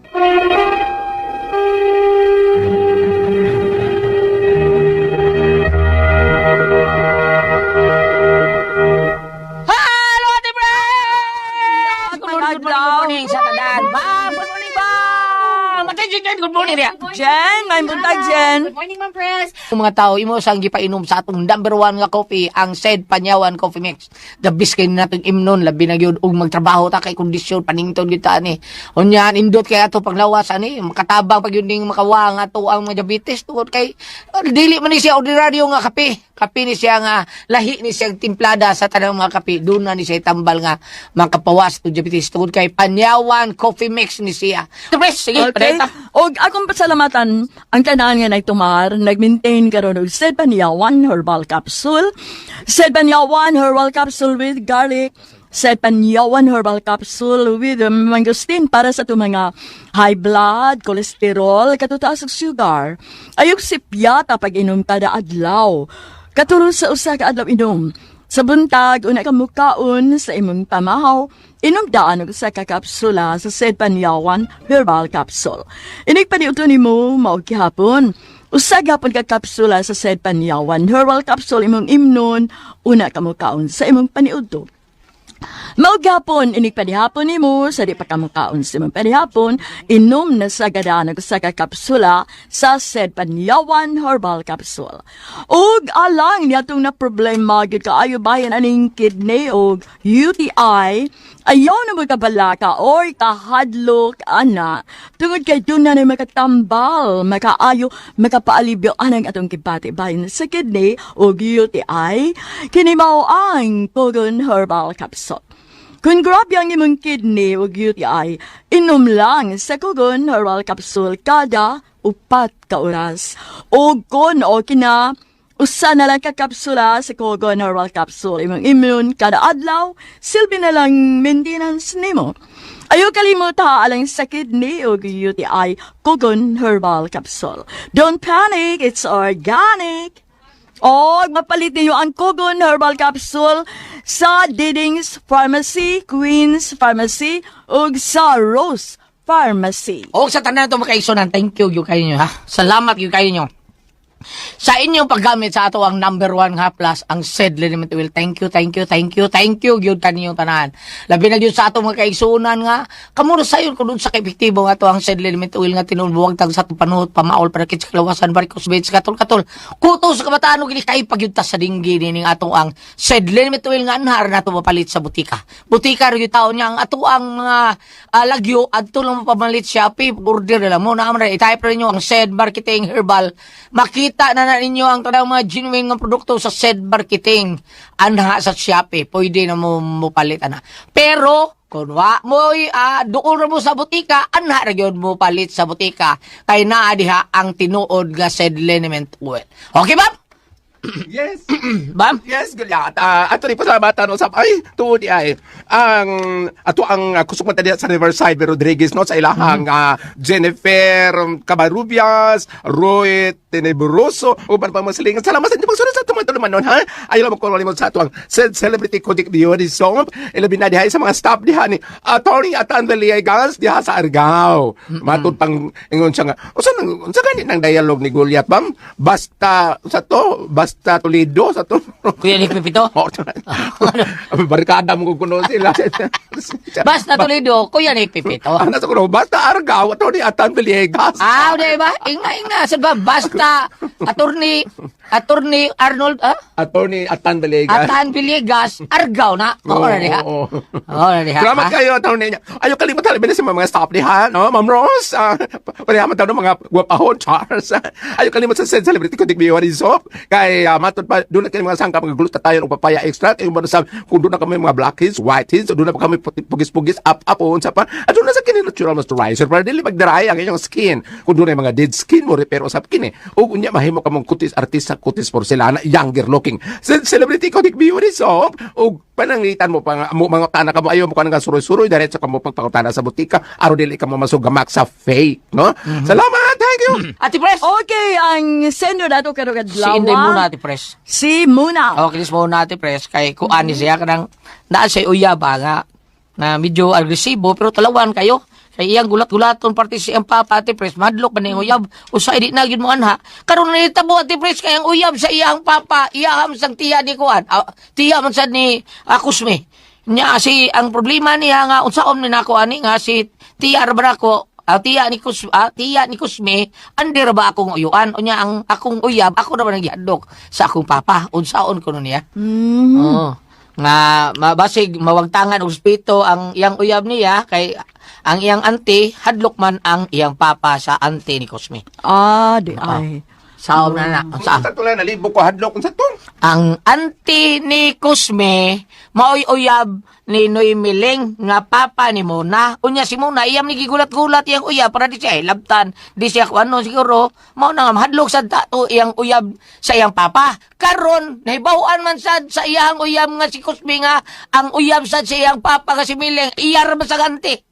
Hello, Ate Brad! Good morning, good morning, good morning sa tanan. Ma'am, good morning, ma'am! Ate Jen, good morning niya. Jen, may buntag, Jen. Good morning, Ma'am Pres. Ang mga tao, imo sang gipainom sa atong number one nga coffee, ang said Panyawan Coffee Mix. The best kay natong imnon, labi na gyud og magtrabaho ta kay kondisyon panington gyud ta ani. Unya indot kay ato paglawas ani, makatabang pag yun ning makawa nga ato ang mga diabetes tungod kay dili man ni siya ordinaryo nga kape. Kape ni siya nga lahi ni siya timplada sa tanang mga kape. Doon na ni siya tambal nga makapawas to diabetes tungod kay Panyawan Coffee Mix ni siya. Pres, sige, Okay. okay. Og akong pasalamatan ang tanan nga nagtumar, nag-maintain karon og Sedbania 1 herbal capsule. Sedbania 1 herbal capsule with garlic. Sedbania 1 herbal capsule with mangosteen para sa itong mga high blood, cholesterol, katutaas ug sugar. Ayog sipyata pag inom kada adlaw. Katulong sa usa ka adlaw inom. Sa buntag, una ka mukaon sa imong pamahaw, inom daan og usa ka kapsula sa Sedpanyawan Herbal Capsule. Inig paniuto nimo mao gihapon. Usa gapon ka kapsula sa Sedpanyawan Herbal Capsule imong imnon, una ka mukaon sa imong paniudto. Mao gapon inig panihapon nimo sa di pa ka mukaon sa imong panihapon, inom na sa gadaan og usa ka kapsula sa Sedpanyawan Herbal Capsule. Og alang niya na problema gyud kaayo bayan aning kidney og UTI, ayaw na mo kabalaka or kahadlok ana tungod kay doon na makatambal, makaayo, makapaalibyo anang atong kibati bayan sa kidney og UTI, kini mao ang Kogon Herbal Capsule. Kung grabe ang imong kidney o UTI, inom lang sa Kogon Herbal Capsule kada 4 ka oras. O kung o kina, usa na lang ka kapsula sa Kogon Herbal Capsule. Imong immune kada adlaw, silbi na lang maintenance nimo. Ayaw kalimuta alang sa kidney o UTI, Kogon Herbal Capsule. Don't panic, it's organic. O, mapalit ninyo ang Kogon Herbal Capsule sa Diding's Pharmacy, Queen's Pharmacy, ug sa Rose Pharmacy. O sa tanan to makaigsonan, thank you gyud kayo nyo ha. Salamat gyud kayo nyo. Sa inyong paggamit sa ato ang number one nga plus ang said liniment oil. Thank you, thank you, thank you, thank you gyud kaninyong tanan. Labi na gyud sa atong mga kaigsuonan nga kamo sayon kun unsa ka epektibo nga ato ang said liniment oil nga tinuod tag sa atong panuhot, pamaol, parakit sa kalawasan, varicose veins, katol katol. Kuto sa kabataan og kay pagyud ta sa dinggi nining ato ang said liniment oil nga anhar nato mapalit sa butika. Butika ra gyud taon niya ang ato ang mga lagyo adto lang mapamalit Shopee, order na lang mo na man, i-type ra ninyo ang said marketing herbal, makita na na ninyo ang tanang mga genuine nga produkto sa said marketing anha sa Shopee. Pwede na mo mopalit ana, pero kung wa mo doon ra mo sa butika, anha ra gyud mo palit sa butika kay naa diha ang tinuod nga said liniment oil. Okay ba? Yes. Bam. Yes, Goliath. Ato rin pasalamatan usab ay tuod di ay ang ato ang kusog man diha sa Riverside Rodriguez, no, sa ilahang Jennifer Cabarubias, Roy Tenebroso uban pa mga silingan. Salamat sa inyong pagsunod sa atong mga nun, ha. Ayaw lang magkulang sa ato ang celebrity Kodik Beauty Soap. Ilabi na diha sa mga staff diha ni Attorney Atan Villegas diha sa Argao. Matud pang ingon siya nga unsa nang unsa gani nang dialogue ni Goliath, bam? Basta sa to, basta Toledo sa to. Kuya Nick Pipito. Oo. Barkada mo kuno sila. Basta Toledo, Kuya Nick Pipito. Ano sa kuno? Basta Argao, Attorney Atan Villegas. Ah, di ba? Ingna, ingna. Sa ba? Basta, attorney Arnold, ah? Attorney Atan Villegas. Atan Villegas, Argao na. Oo na diha. Oo. Oo na diha. Salamat ha? kayo, attorney. Ayaw kalimutan labi na sa mga staff diha, no? Ma'am Rose, pareha man tayo ng mga gwapahon, Charles. Ayaw kalimutan sa celebrity ko, Digbi Soap. Kay matod pa, doon na kayo mga sangka, mga glutathione o papaya extract. Yung ba sa, kung doon na kami mga blackheads, whiteheads, o doon na pa kami pugis-pugis, up-up, o unsa pa. At doon na sa kini natural moisturizer para dili magdaray ang inyong skin. Kung doon na yung mga dead skin mo, repair usap kini. O unya mahimo ka mong kutis artista, kutis porcelana, younger looking. Sa celebrity ko, Digbi Soap, o pananglitan mo pa nga, mo, mga tana ka mo, ayaw mo ka nga suroy-suroy, diretso ka mo pagpakutana sa butika, aron dili ka mo masugamak sa fake, no? Salamat, thank you! Ate Pres! Okay, ang sender nato karong Si adlaw. Inday muna, Ate Pres. Si Muna. Okay, this muna, Ate Pres. Kay kuan ni siya, kanang naa siya uyab ba nga, na medyo agresibo, pero talawan kayo. Kay iyang gulat-gulaton parte si iyang papa, Ate Pres, madlok ba ni uyab? Usay di na gyud mo anha. Karon nitabo, Ate Pres, kay ang uyab sa iyang papa, iyaham sang tiya ni kuan. Tiya man sad ni Kusme. Nya si ang problema niya nga unsaon ni nako ani nga si tiya ra ba nako, tiya ni Kusme, andi ra ba akong uyuan? Unya ang akong uyab ako ra ba naghihadlok sa akong papa? Unsaon kuno niya? Oo. Nga mabasig mawagtangan og respeto ang iyang uyab niya kay ang iyang auntie hadlok man ang iyang papa sa auntie ni Cosme. Ah, di ay. Saom na na. Unsa? Sa to lang, nalibo ko hadlok, unsa to? Ang auntie ni Cosme maoy uyab ni Noy Miling nga papa ni Mona. Unya si Mona iyam ni gigulat-gulat iyang uyab para di siya hilabtan, di siya kuan ano siguro mao na nga mahadlok sad tato iyang uyab sa iyang papa. Karon nahibaw-an man sad sa iyang uyab nga si Cosme nga ang uyab sad sa iyang papa nga si Miling iyar man sa auntie.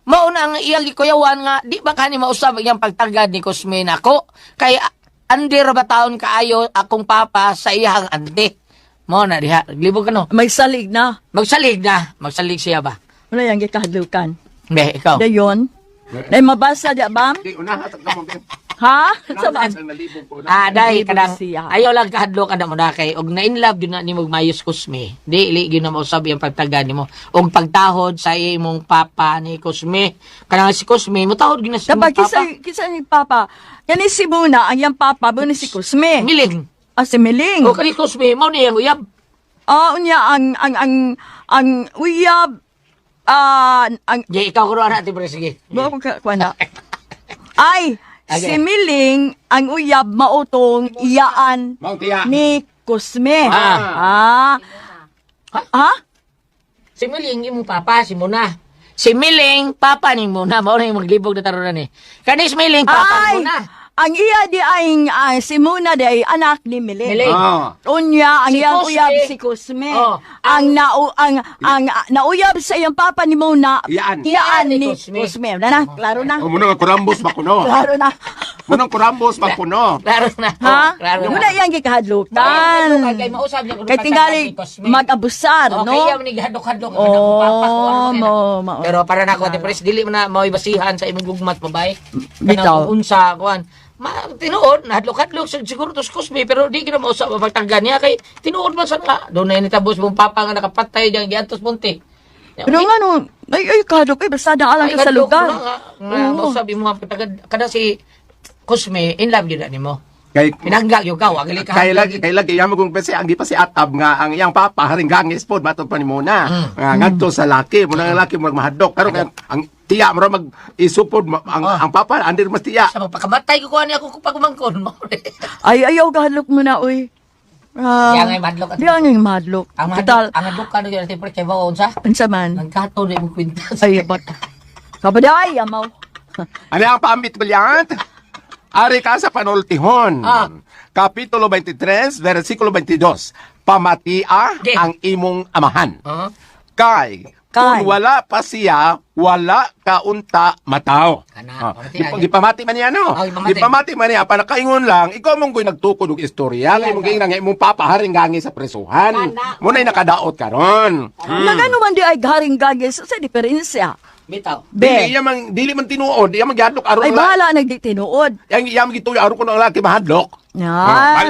Mao na ang iyang gikuyawan nga di ba kani mausab ang iyang pagtagad ni Cosme nako kay andi ra ba taon kaayo akong papa sa iyang andi. Mao na diha, libog ka no. May salig na. Magsalig na, magsalig siya ba? Wala yang gikahadlukan. Be, ikaw. Dayon. Dahil mabasa di ba? Di, unaha, sa mo. Ha? Sa ba? Ang nalibog ko. Ah, dai Libog kanang siya. ayaw lang kahadlok ka na mo na kay og na in love gyud na nimo mayos Cosme. Di ili gyud na mausab iyang pagtagad nimo og pagtahod sa imong papa ni Cosme. Kanang si Cosme motahod gyud na sa imong Dapat papa. kisa kisa ni papa. Kani si Muna ang iyang papa mo ni si Cosme. Miling. Ah, si Miling. O kani Cosme mao ni iyang uyab. Ah, unya ang uyab ang Di ikaw kuno ana ti pre sige. Ba ko ka kuan na. Ay, Okay. si Miling ang uyab mautong iyaan Maong tiya. ni Cosme. Ah. Ah. Ha? Si Miling imong papa si Muna. Si Miling papa ni Muna mao na yung maglibog na taronan ni. Kani si Miling papa ni Ay, Muna. ang iya di ay si Muna di ay anak ni Miling. Miling. Ah. Unya ang Si iyang Cosme. uyab si Cosme. Oh, ang nau ang ang nauyab sa iyang papa ni Mona. Iyaan. Iyaan Ni ni Cosme. Cosme. Na na, klaro na. Oh, muna nga kurambos ba kuno? Klaro na. Muna kurambos ba kuno? Klaro na. Ha? Oh, klaro na. Muna iyang gikahadlukan. Kay mausab niya kuno Kay tingali mag-abusar, Oh, no? kay iya man hadlok-hadlok ang akong papa ko ano Oh, kaya. mo, mao. Pero para nako Ate Pres, dili man na mao'y basihan sa imong gugmat babay. Bitaw. Kanang unsa kuan. Ma, tinuod, nahadlok-hadlok siguro to Cosme, pero di gina mausap mapagtangga niya kay tinuod man sa nga. Doon na nitabos mong papa nga nakapatay diyan giantos munti. Pero nga no, ay kadok ay basta naalang ka sa hadlok lugar. na nga, nga Oo. mausap imo nga pagtagad kada si Cosme in love yun na nimo. Kay Pinangga yung ka, wag ka. Kay lagi iyang kung pese ang di pa si Atab nga ang iyang papa haring gangis pod matod pa ni muna. Nga ngadto sa laki, muna ang laki murag mahadlok. Karon kay ang tiya mura mag isupod ang, ang papa andir mas tiya. Sa magpakamatay ko kuha niya ako kung pagumangkon mo. Ay, ayaw kahadlok mo na, uy. Ah, Di ang madlok. Di ang madlok. Ang Total, madlok, ang madlok ka na yun, kay baon sa. unsa man. Nagkato na imong kwintas. Ay, bat. Kabaday, amaw. Ano ang paambit bilyant? Ari ka sa panultihon. Ah. Kapitulo 23, versikulo 22. Pamatia Okay. ang imong amahan. Huh? Kay, Kay. kung wala pa siya, wala kaunta matao. Kana, Ah, pamati, ay. Gipamati man niya, no? Ah, gipamati. Gipamati man niya, panakaingon lang, ikaw mong goy nagtukod og istorya, kay mong giingnan nga imong papa haring gangi sa presuhan. Kana. Muna'y nakadaot karon. Nagano man di ay garing gagis sa diferensya. Bitaw. Dili Be. iya man dili man tinuod, iya man gihadlok aron Ay, ang la- bahala nagdi tinuod. Yang iya man gituyo aron kuno ang laki mahadlok. Ah,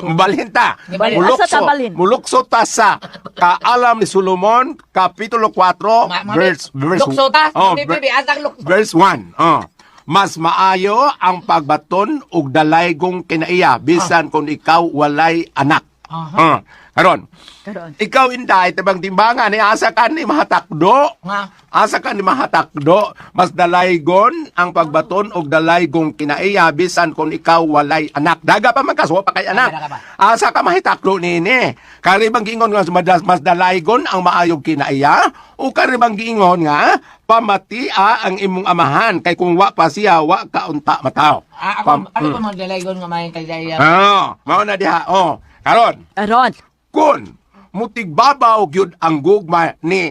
Mubalhin ta. Balhin. Mulukso, Asa ta balhin? Mulukso ta sa Kaalam ni Solomon, Kapitulo 4, verse, verse, Lukso ta. Oh, Bibi, asang lukso. verse 1. Oh. Mas maayo ang pagbaton og dalaygong kinaiya bisan kung ikaw walay anak. Aha. Oh. Karon, Karon. ikaw inday tabang timbangan ni asa ka ni mahatakdo. Nga. Asa ka ni mahatakdo, mas dalaygon ang pagbaton og dalaygong kinaiya bisan kung ikaw walay anak. Daga pa man ka, so pa kay anak. Daga pa. Asa ka mahitakdo nini? Karibang giingon nga mas dalaygon ang maayog kinaiya o karibang giingon nga pamatia ang imong amahan kay kung wa pa siya wa ka unta mataw. Ah, ako, ano pa mga dalaygon nga may kay Ah, mao na diha. Oh, karon Aron. kun mutigbabaw gyud ang gugma ni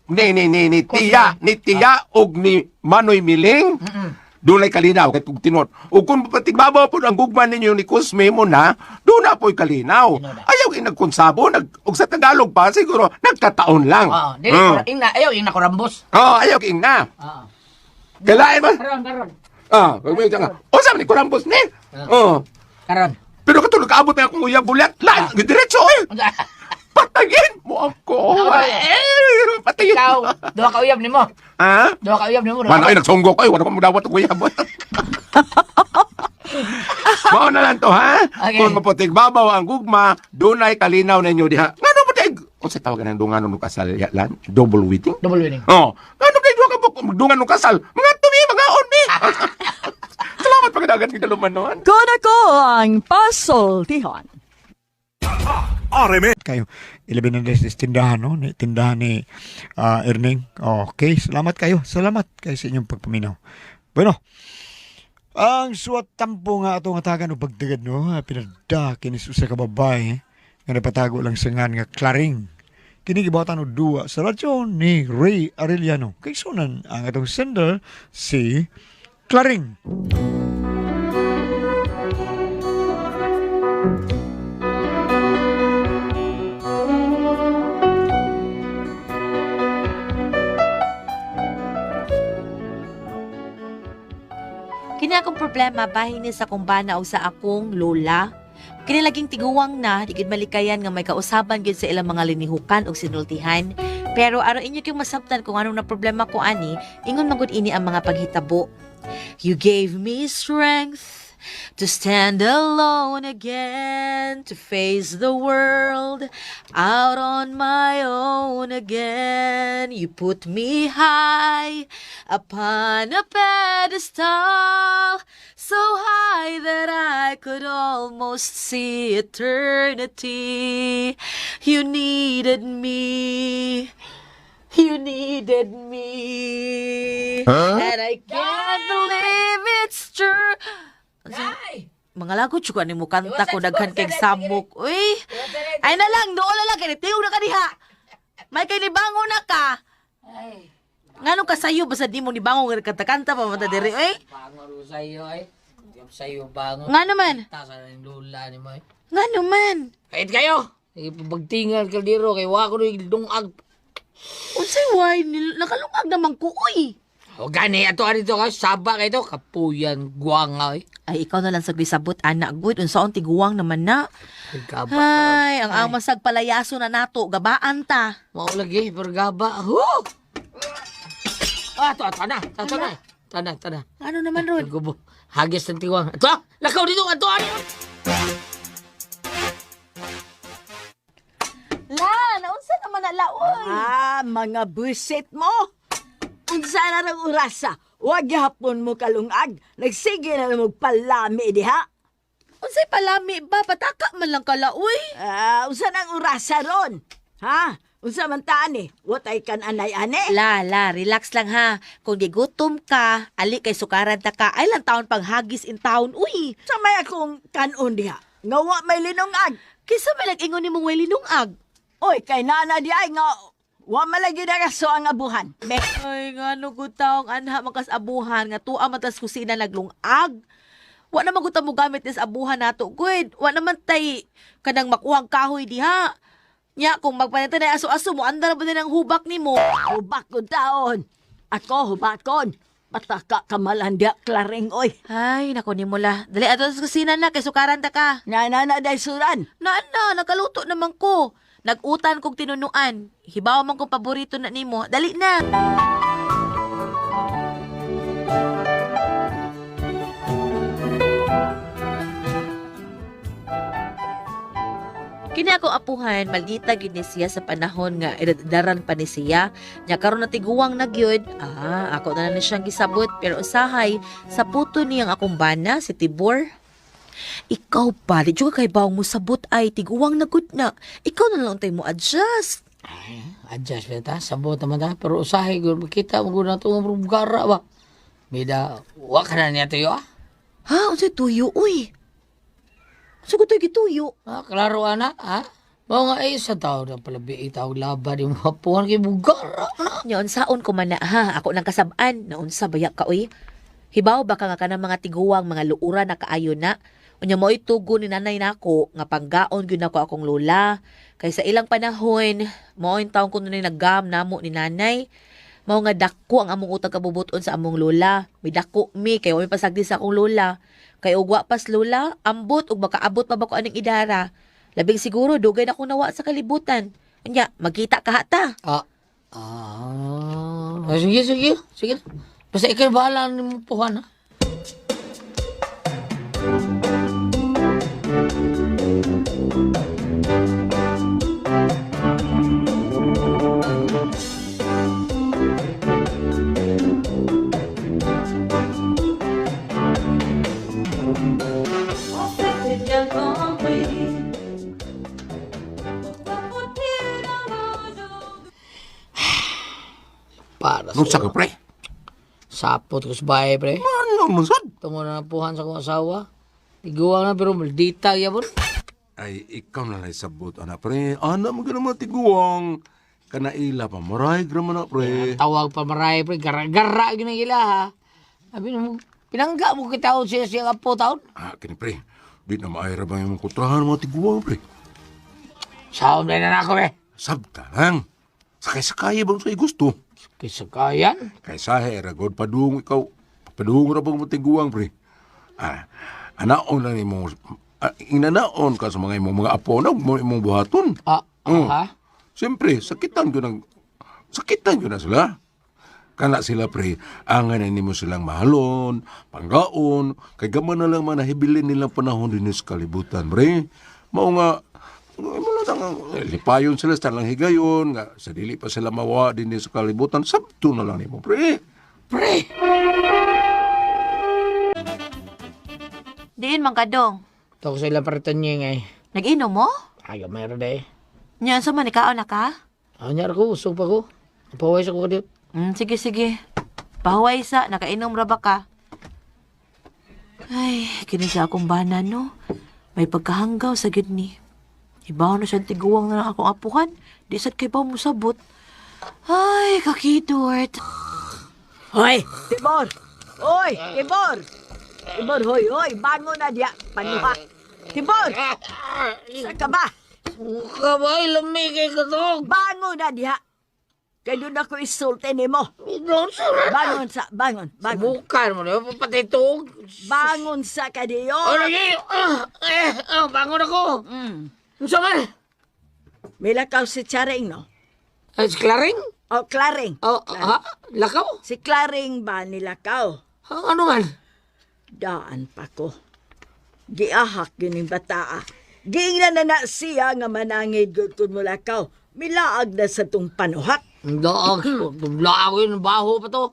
ni ni ni ni tiya ni tiya og ni Manoy Miling, dunay kalinaw kay kung tinuod ug kung patigbabaw pud ang gugma ninyo ni Cosme mo na doon na po'y kalinaw. Ayaw inagkonsabo nag og sa Tagalog pa siguro nagkataon lang. Oo, dili ingna ayaw ingna kurambos. Oh, ayaw ingna. Oo. Kailain man. Karon, karon. Ah, wag mo nga. Unsa man ni kurambos ni? Oh. Karon. Pero katulog kaabot na akong uyab bulat lan, diretso eh. Patayin mo ako. Eh, patayin. Ikaw, duha ka uyab nimo. Ha? Duha ka uyab nimo. Wala ay nagsunggo ko ay wala ko mudawat og uyab. Mao na lang to ha. Okay. Kung maputig babaw ang gugma, dunay kalinaw ninyo diha. Ngano mo dig? Unsa tawag ng dungan og kasal ya, lan? Double wedding? Double winning. Oh, ngano day duha ka buok magdungan og kasal? Mga tumi mga on mi. Salamat pagdagan kita lumanon. Kun ako ang pasultihan. Kayo. Ilabi na sa tindahan, no? Ni, tindahan ni Erning. Okay, salamat kayo. Salamat kayo sa inyong pagpaminaw. Bueno, ang suwat tampo nga ato nga tagan o pagdagad, no? Pinada, kinis usa ka babae, nga napatago lang sa ngan nga klaring. Kini gibatan og duwa sa radyo ni Ray Arellano. Kay sunan ang atong sender si Klaring. Kini akong problema bahin ni sa akong bana o sa akong lola. Kini laging tiguwang na, di gid malikayan nga may kausaban gid sa ilang mga linihukan og sinultihan. Pero aron inyo kyung masabtan kung anong na problema ko ani, ingon man gud ini ang mga paghitabo. You gave me strength to stand alone again, to face the world out on my own again. You put me high upon a pedestal, so high that I could almost see eternity. You needed me. You needed me. And I can't believe it's true. Ay! Mga lagot ko ni mo kanta ko daghan kay samok. Uy. Ay na lang, doon na lang kay tiyo na ka diha. May kay nibangon na ka. Ay, Ngano ka sayo basta di mo nibangon nga kanta-kanta pa man ta diri oy. bango ro sa iyo ay. Uyab sa iyo bango. Ngano man? Ta sa ning lula nimo ay. Ngano man? Kait kayo. Ipagtingal kaldero kay wa ko ni dungag. Unsay why nakalungag naman ko oy. O gani, ato dito ka, saba kayo to. Kapuyan, guwanga eh. Ay, ikaw na lang sa gisabot, anak. Good, unsaon tiguang naman na. Gaba. Ay, ang amasag palayaso na nato, gabaan ta. Mao lagi, pero gaba. Huh! Ah, to, to na, to na. Tana, tana. Ano naman ron? Gubo. Hagis ng tiwang. Ato, ah! Lakaw dito, ato, ano? La, naunsa naman na la, oy. Ah, mga busit mo. Unsa na rang orasa? Wag gihapon mo kalungag. Nagsige na lang palami diha. Unsay palami ba? Pataka man lang kala, uy. Ah, unsa nang orasa ron? Ha? Unsa man taan eh? Watay kan anay ane? La, la, relax lang ha. Kung di gutom ka, ali kay sukaran ta ka. Ay lang taon panghagis in town, uy. Sa may akong kanon diha. Nga wa may linungag. Kisa may nag-ingon ni mong way linungag. Oy, kay nana di ay nga wa malagi na kaso ang abuhan. Be, Ay, nga no, good taong anha makas abuhan nga tuwa matas kusina naglungag. Wa naman gud ta mo gamit nis abuhan nato, good. Wa naman tay kanang makuhang kahoy diha. Nya kung magpanita na aso-aso mo, andar ba din ang hubak nimo? hubak ko taon. Ako hubakon. Pataka kamalan diha klaring oy. Ay, nako nimo la. Dali ato sa kusina na kay sukaran ta ka. Na na na suran. Na na, nakaluto naman ko. Nag-utan kog tinunuan. Hibaw man kong paborito na nimo. Dali na. Kini ako apuhan, maldita gyud ni siya sa panahon nga edad-edaran pa ni siya. Nya karon na tiguang na gyud. Ah, ako na lang ni siyang gisabot pero usahay sa puto niyang akong bana si Tibor. Ikaw pa, di juga kay bawang mo sabot ay tiguang na gud na. Ikaw na lang tayo mo adjust. Ay, adjust na ta, sabot naman ta. Pero usahay, gud, makita mo gud na ito, ang gara ba? Bida, wa ka na niya tuyo ah. Ha, unsay tuyo uy? Unsa ko tayo gituyo? Ah, klaro ana, ha? Mao nga ay sa tao na palabi itaw laban yung mapuhan kay bugara. Nya unsaon ko man na ha, ako nang kasab-an, naunsa baya ka uy. Hibaw ba ka nga kanang mga tiguang mga luura na kaayo na. Unya mo'y tugo ni nanay nako nga panggaon gyud nako akong lola. Kay sa ilang panahon, mao yung taong kuno ni naggam namo ni nanay. Mao nga dako ang among utang kabubuton sa among lola. May dako mi kay wa mi pasagdi sa akong lola. Kay og wa pas lola, ambot ug makaabot pa ba ko aning idara. Labing siguro dugay na akong nawa sa kalibutan. Unya, magkita ka hata. Ah, ah, ah, sige, sige, sige. Basta ikaw bahala ni mo puhan ha. Para Nung sa ka, pre? Sapot ko sa bahay, pre. Ano man sad? Tungo na napuhan sa akong asawa. Tiguang na pero maldita gyapon. Ay, ikaw na lang sabot, ana, pre. Ana, mo ganun mga tiguang. Kanaila pa, maray, graman na, pre. Tawag pa maray pre, gara-gara gyud ang ila ha. Abi mo pinangga mo kita siya siya apo taon. Ah, kini, pre. Di na maayra ba yung mga kontrahan mga tiguang, pre? Saom na na ako eh. Sabta lang. Sakay-sakay bang sa'yo gusto? Kaysa kayan. Kaysa hera, god, padung ikaw. Padung ra bang mga tiguang, pre? Ah, anaon lang imong ah, inanaon ka sa mga imong mga apo na mo imong buhaton. Ah, ha? Siyempre, sakitan ko ng sakitan ko na sila. Kana sila pre, angan na nimo silang mahalon, panggaon, kay gaman na lang man nahibilin nilang panahon din sa kalibutan, pre. Mao nga imo lang ang lipayon sila sa lang higayon nga sa dili pa sila mawa din sa kalibutan, sabto na lang nimo, pre. Pre! Diin man kadong. Ito ko sa ilang paritan niya ngay. Nag-inom mo? Ay, mayroon na eh. Nya sa man ikaon na ka? Ah, nyar ko, usog pa ko. Paway sa ko kadiyot. Sige sige. Pahuway sa nakainom ra ba ka? Ay, kini sa akong bana no. May pagkahanggaw sa gid ni. Ibaw na siyang tiguang na lang akong apuhan. Di sad kay ba musabot. Ay, kakidort. Hoy, Tibor. Hoy, Tibor. Tibor, hoy, hoy, bangon na diha. Panuha. Tibor. Sa ka ba? Kabay, lamig kay katog. Bangon na diha. Kay doon ako isulti nimo. Bangon sa, bangon, bangon. Subukan mo na, patay tuog. Bangon sa kadiyo. Oh, lagi! Ah, eh, ah, bangon ako. Unsa man? Milakaw si Charing, no? Ay, si Claring? O, Claring. Oh, ah, lakaw? Si Claring ba nilakaw? Ah, ano man? Daan pa ko. Giahak yun yung bataa. Giingnan na na siya nga manangid gud kun mulakaw. Milaag na sa tong panuhat. Laag, laag yun, baho pa to.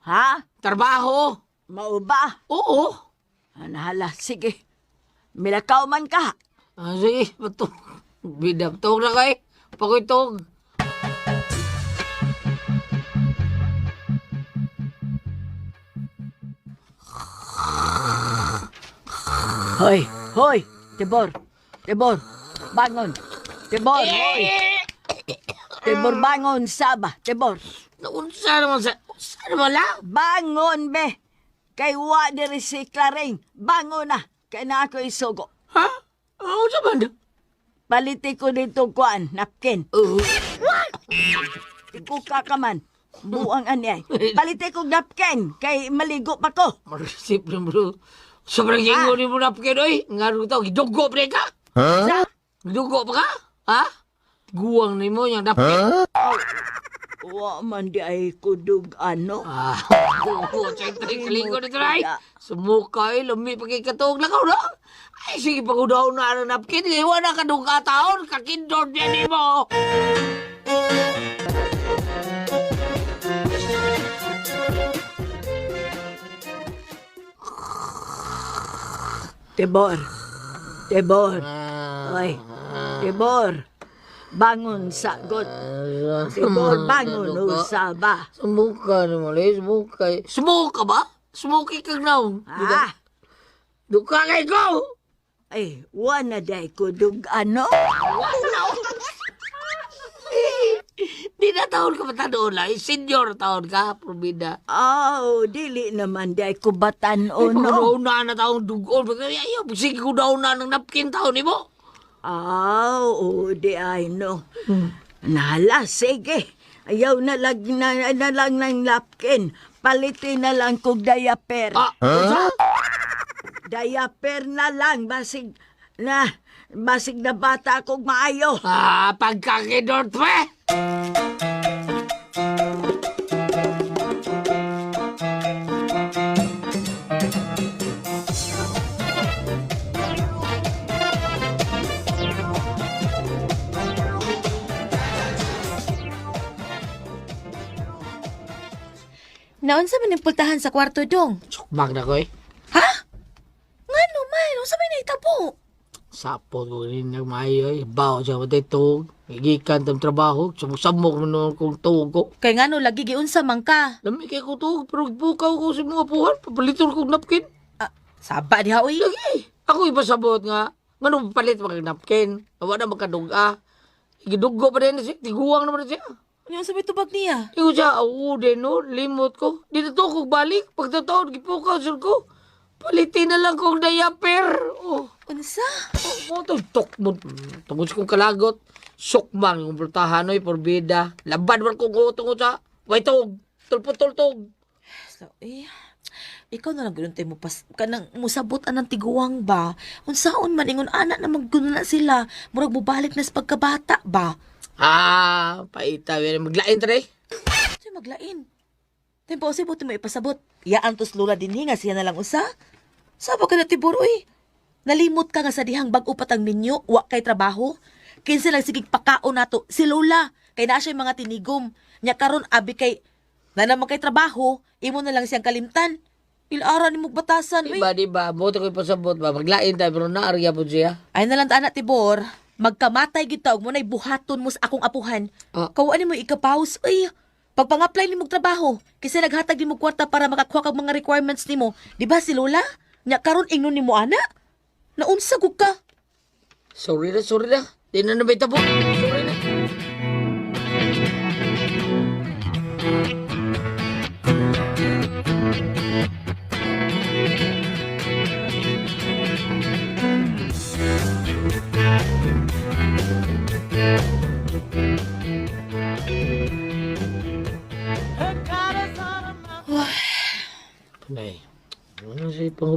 Ha? Trabaho. Mao ba? Oo. Anahala, sige. Milakaw man ka. Ah, sige, bato. Bida, tuog na kay. Pakitog. Hoy, hoy, Tibor, Tibor, bangon. Tibor, hoy. Tibor, bangon, saba, Tibor. Unsa naman sa... Unsa naman lang? Bangon, be. Kay wa diri si Claring. Bangon na. Kay na ako isugo. Ha? Ah, unsa man? Paliti ko dito kuan, napkin. Oo. Ikuka ka man. Buang ani ay. Paliti ko napkin kay maligo pa ko. Marisip na bro. Sobrang ingon ni mo napkin, oy. Nga rin ito, gidugo pa ka. Sa? Gidugo pa ka? Ha? Guwang ni mo yung napkin. Wa man di ay kudug ano. Ah, oo, check tayo kalingo nito ay. Sumuka eh, lumi pa kay katuog lakaw na. Ay, sige, pag-udaw na ang napkin. Iwan na ka nung kataon, kakindor niya ni mo. Tibor. Tibor. Oy. Tibor. Bangon sa god. Tibor, bangon usaba. Sumuka naman eh, sumuka eh. Sumuka ba? Sumuki kag naong. Ah, Duka kay ko! ay, wa na day kudug ano. Wala! Di na taon ka pa lang. Senior taon ka, probida. Aw, dili naman day ko batan-o Ay, no. na na taong dugon. Ayaw, sige ko daw na ng napkin taon ni mo. Aw, oo, di ay no. Nala, sige. Ayaw na lang, na lang ng napkin. Palitin na lang kog diaper. Ah, unsa? Diaper na lang, basig na, basig na bata kog maayo. Ah, pagkakidort pa eh. Naunsa man pultahan sa kwarto dong? Sukmag na ko eh. Ha? Ngano man, unsa may nahitabo? Sapot ko rin nagmaayo eh. Bawo siya ko tuog. Gigikan tam trabaho. Sumok-samok mo noon kong tuog ko. Kay ngano lagi giunsa man ka? Lami kay ko tuog, pero bukaw ko sa mga puhan. Papaliton kong napkin. Ah, saba diha oy. Lagi. Ako ipasabot nga. Ngano papalit mga napkin? Awa na magkaduga. Gidugo pa rin siya. Tiguang naman siya. Ano unsa may tubag niya? Igo siya, oo din no, limot ko. Dito to kong balik. Pagtataon, gipukaw sir ko. Palitin na lang kong diaper. Oh, Unsa? oh, mo to, tok mo. Tungod sa kong kalagot. Sukmang yung pultahan oy, porbida. Laban man kong tungod sa, way tog. Tulpo-tultog. So, eh, ikaw na lang gud mo pas kanang musabot anang tiguang ba? Unsaon man ingon ana na magguno na sila, murag mobalik na sa pagkabata ba? Ah, paita. Maglain tara eh. Say maglain. Tempo usay buti mo ipasabot. Yaan tos lula dinhi nga siya na lang usa. Sabo ka na Tibor oy. Nalimot ka nga sa dihang bag-o patang minyo, wa kay trabaho. Kinsa lang sigig pakaon nato si Lola. Kay naa siya mga tinigom. Nya karon abi kay na naman kay trabaho, imo na lang siyang kalimtan. Ilaara ni batasan oy. Diba, diba? Buti ko ipasabot ba? Maglain tayo, pero naarya po siya. Ay na lang ta anak Tibor, magkamatay gid ta og mo nay buhaton mo sa akong apuhan. Ah. Kawaan nimo ikapaus oy. Pagpang-apply nimo og trabaho, kasi naghatag nimo kwarta para makakuha kag mga requirements nimo. Di ba si Lola? Nya karon ingnon nimo ana? Naunsa gud ka? Sorry na, sorry na. Di na nabay tabo. Sorry na.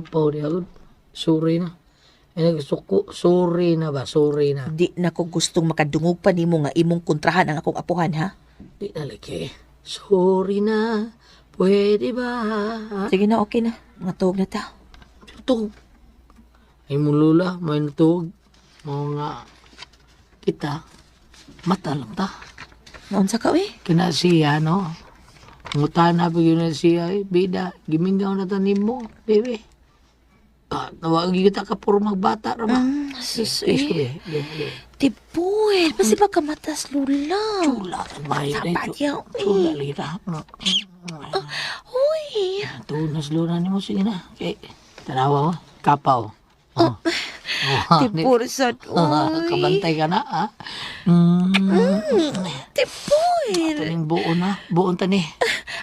Mahupaw di agad. Sorry na. Ay, nagsuko. Sorry na ba? Sorry na. Di na ko gustong makadungog pa nimo nga imong kontrahan ang akong apuhan ha. Di na lagi. Sorry na. Pwede ba? Sige na, okay na. Mga na ta. Tug. Ay mo lula, may natug. Mga kita, mata lang ta. Naunsa ka eh? Kina siya, no? Ngutan na pag yun na siya, eh, bida, gimingaw na tanim mo, baby. Ah, tawag kita ka puro magbata, ra ba? Sus, Eh, eh. eh, eh. Tibuel, basi ba kamatas lula? Chula, mayo na Sapat yaw, eh. Chula, lira. Uy, Tunas luna ni mo, sige na. Okay, tanawa mo, kapaw. Oh. Oh, tipursad, uy. Kabantay ka na, ha? Mm. Tibuel. Taning buo na, buon tani.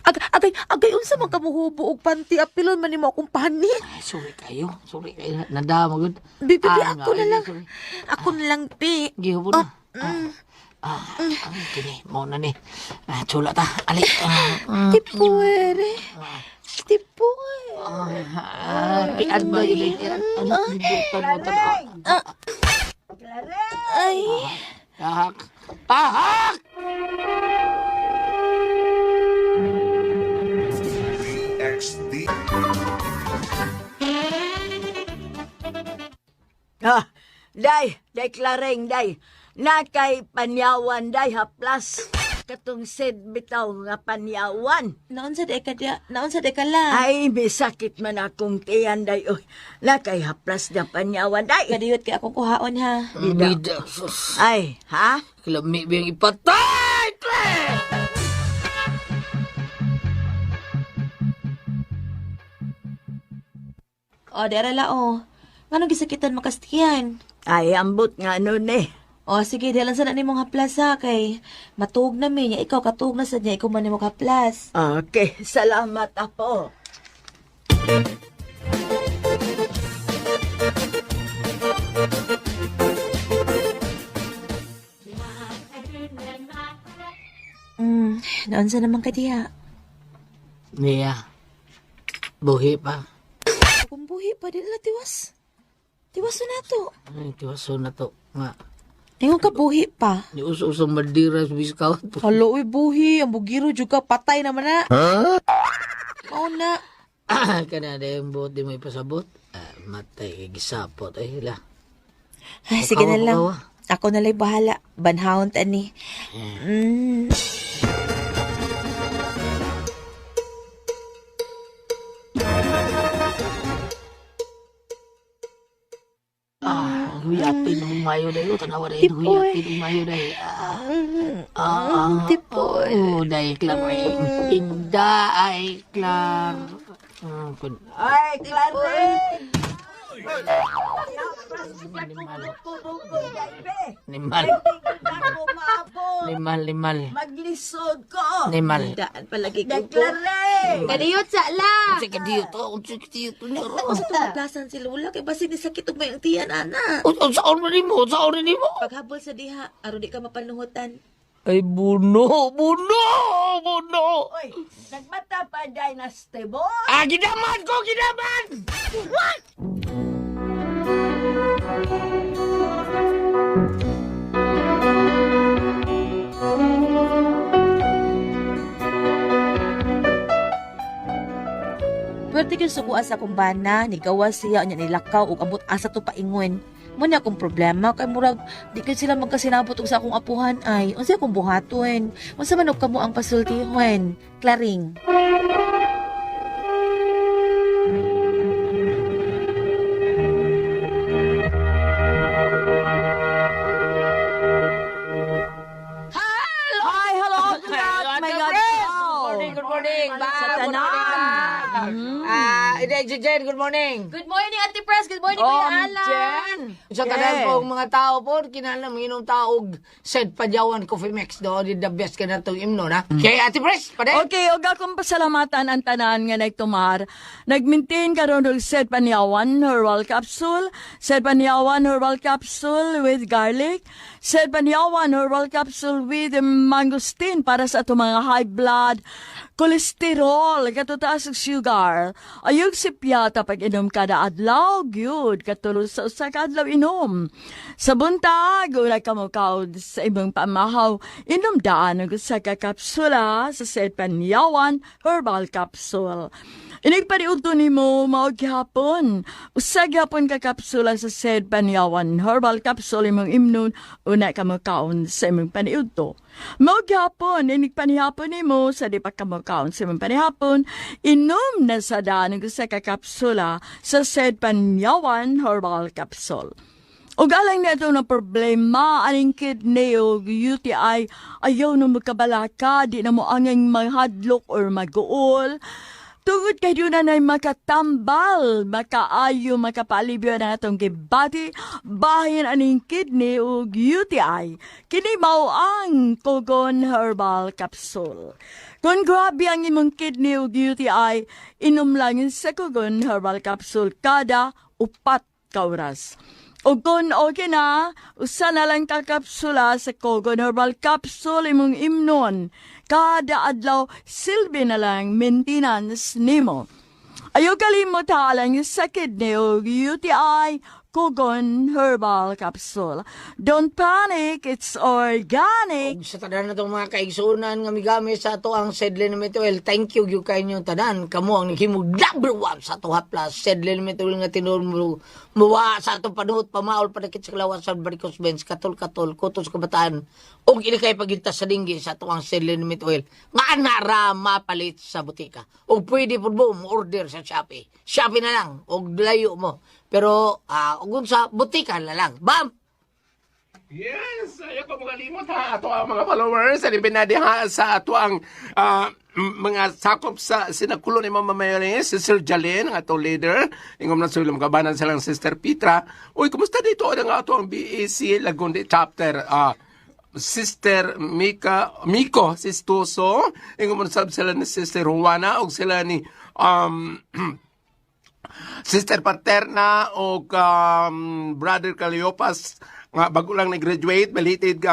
Ag agay, agay, unsa man kamuhubo og panty, apilon man nimo akong panit. Ay, sorry kayo, sorry kayo. Nadama gud. Bi, bi, bi, Ah, ako nga, na ay, lang. sorry. Ako na lang, bi. Gihubo na. Ah, ah, ah, kini, mo na ni. Ah, chula ta, ali. Ah, Tipuel. Tipuel. ah, piad ba yun? Ano, nibutan mo ta. Ay. Tahak. Tahak! Ah, day, day Clareng, day. Na kay panyawan, day, haplas. Katong said bitaw nga panyawan. Naunsa di ka dia, naunsa di ka lang. Ay, may sakit man akong tiyan, day. Uy, na kay haplas na panyawan, day. Kadiyot kay akong kuhaon ha. Bida. Sus. Ay, ha? Kalami ba yung ipatay? Tre! O, dera la o. Nganong gisakitan makastiyan? Ay, ambot nga nun eh. O, sige, di lang sana nimong haplas ha, kay matuog na mi niya. Ikaw, katuog na sa niya, ikaw man nimong haplas. Okay, salamat, apo. Naunsa naman ka diha. Niya. Buhi pa. Kung buhi pa, di na tiwas. Tiwas na to. Ay, tiwaso na to. Nga. Ingon ka buhi pa. Ni uso-uso madira sa biskaw. Halo, uy, buhi. Ang bugiro, juga patay naman na. Huh? Mao na. Kana na yung buot di mo ipasabot. Ah, matay kay gisapot. Ay, la. Ay, sige na lang. Bukawa, Ako na lang bahala. Banhawon ta ni. Ah, huyatin ng mayo dayo. Tanawa dayo. Huyatin ng mayo dayo. Ah, ah, Tipoy. Oh, day, klar. Inda ay klar. Ay, Clareng! Nimal. Ako maapon. Nimal, nimal. Maglisod ko. Nimal. Daan palagi ko. Day, Clareng! Kadiyot sa la. Unsa ka diyo to? Unsa ka diyo to? Unsa to maplasan si Lola kay basig ni sakit ug may ang tiyan ana. Unsa man nimo? Unsa man nimo? Paghabol sa diha aron di ka mapanuhutan. Ay, buno, buno, buno. Uy, nagmata pa day na stable. Ah, gidaman ko, gidaman! Pwerte gyud sukuan sa akong bana, nigawas siya unya nilakaw ug abot asa to paingon. Mo na akong problema kay murag di gyud sila magkasinabot og sa akong apuhan ay. Unsa akong buhaton? Unsa man og kamo ang pasultihon? Klaring. Hi, hello, good night, my God. Good morning, good morning. Sa tanan. Ah, Ide, Jen, good morning. Good morning, Ate Pres. Good morning, Oh, Kuya Alan. Jen. Sa tanan po mga tao po, kinahanglan manginom tao og Said Padyawan Coffee Mix do di the best ka na itong imno na. Okay, Ate Pres, pade. Okay, og akong pasalamatan ang tanan nga nagtumar. Nag-maintain karon og Sed Panyawan Herbal Capsule, Sed Panyawan Herbal Capsule with garlic, Sed Panyawan Herbal Capsule with mangosteen para sa atong mga high blood, cholesterol, katutaas og sugar. Ayog si Lipyata pag inom kada adlaw, gyud katulo sa usa ka adlaw inom. Sa buntag, ura ka mokaon sa imong pamahaw, inom daan og usa ka kapsula sa Said Panyawan Herbal Capsule. Inig paniudto nimo mao gihapon. Usa gihapon ka kapsula sa Said Panyawan Herbal Capsule imong imnon una ka mokaon sa imong paniudto. Mao gihapon inig panihapon nimo sa di pa ka mokaon sa imong panihapon, inom na sa daan og usa ka kapsula sa Said Panyawan Herbal Capsule. Ug alang na ito ng problema, aning kidney o UTI, ayaw na magkabalaka, di na mo angay mahadlok or maguol. Tungod kay doon na makatambal, makaayo, makapalibyo na atong gibati, bahin aning kidney o UTI. Kini mao ang Kogon Herbal Capsule. Kung grabe ang imong kidney o UTI, inom lang sa Kogon Herbal Capsule kada 4 ka oras. O kung okay na, usa na lang ka kapsula sa Kogon Herbal Capsule imong imnon. Kada adlaw, silbi na lang maintenance nimo. Ayaw kalimot ha lang sa kidney o UTI, Kogon Herbal Capsule. Don't panic, it's organic. Ug sa tanan na itong mga kaigsunan nga migamit sa ato ang Sedley Oil, thank you gyud kaayo tanan. Kamo ang naghimog number one sa ato haplas. Sedley Oil nga tinuod mo muwa sa atong panuhot, pamaol, panakit sa kalawas sa varicose veins, katol-katol, kutos kabataan. Ug ini kay pagyunta sa dinggi sa ato ang Sedley Oil. Nga ana ra mapalit sa butika. Ug pwede pud mo order sa Shopee. Shopee na lang ug layo mo. Pero ug sa butika na lang. Bam! Yes, ayaw ko makalimot ha ato ang mga followers sa na ha sa ato ang mga sakop sa sinakulo ni Mama Mary, si Sir Jalen, ang atong leader. Ingom na sila makabanan silang Sister Petra. Uy, kumusta dito ang ato ang BAC Lagundi chapter? Sister Mika, Miko Sistuso, ingom na sab sila ni Sister Juana ug sila ni Sister Paterna o Brother Cleopas nga bago lang nag-graduate, belated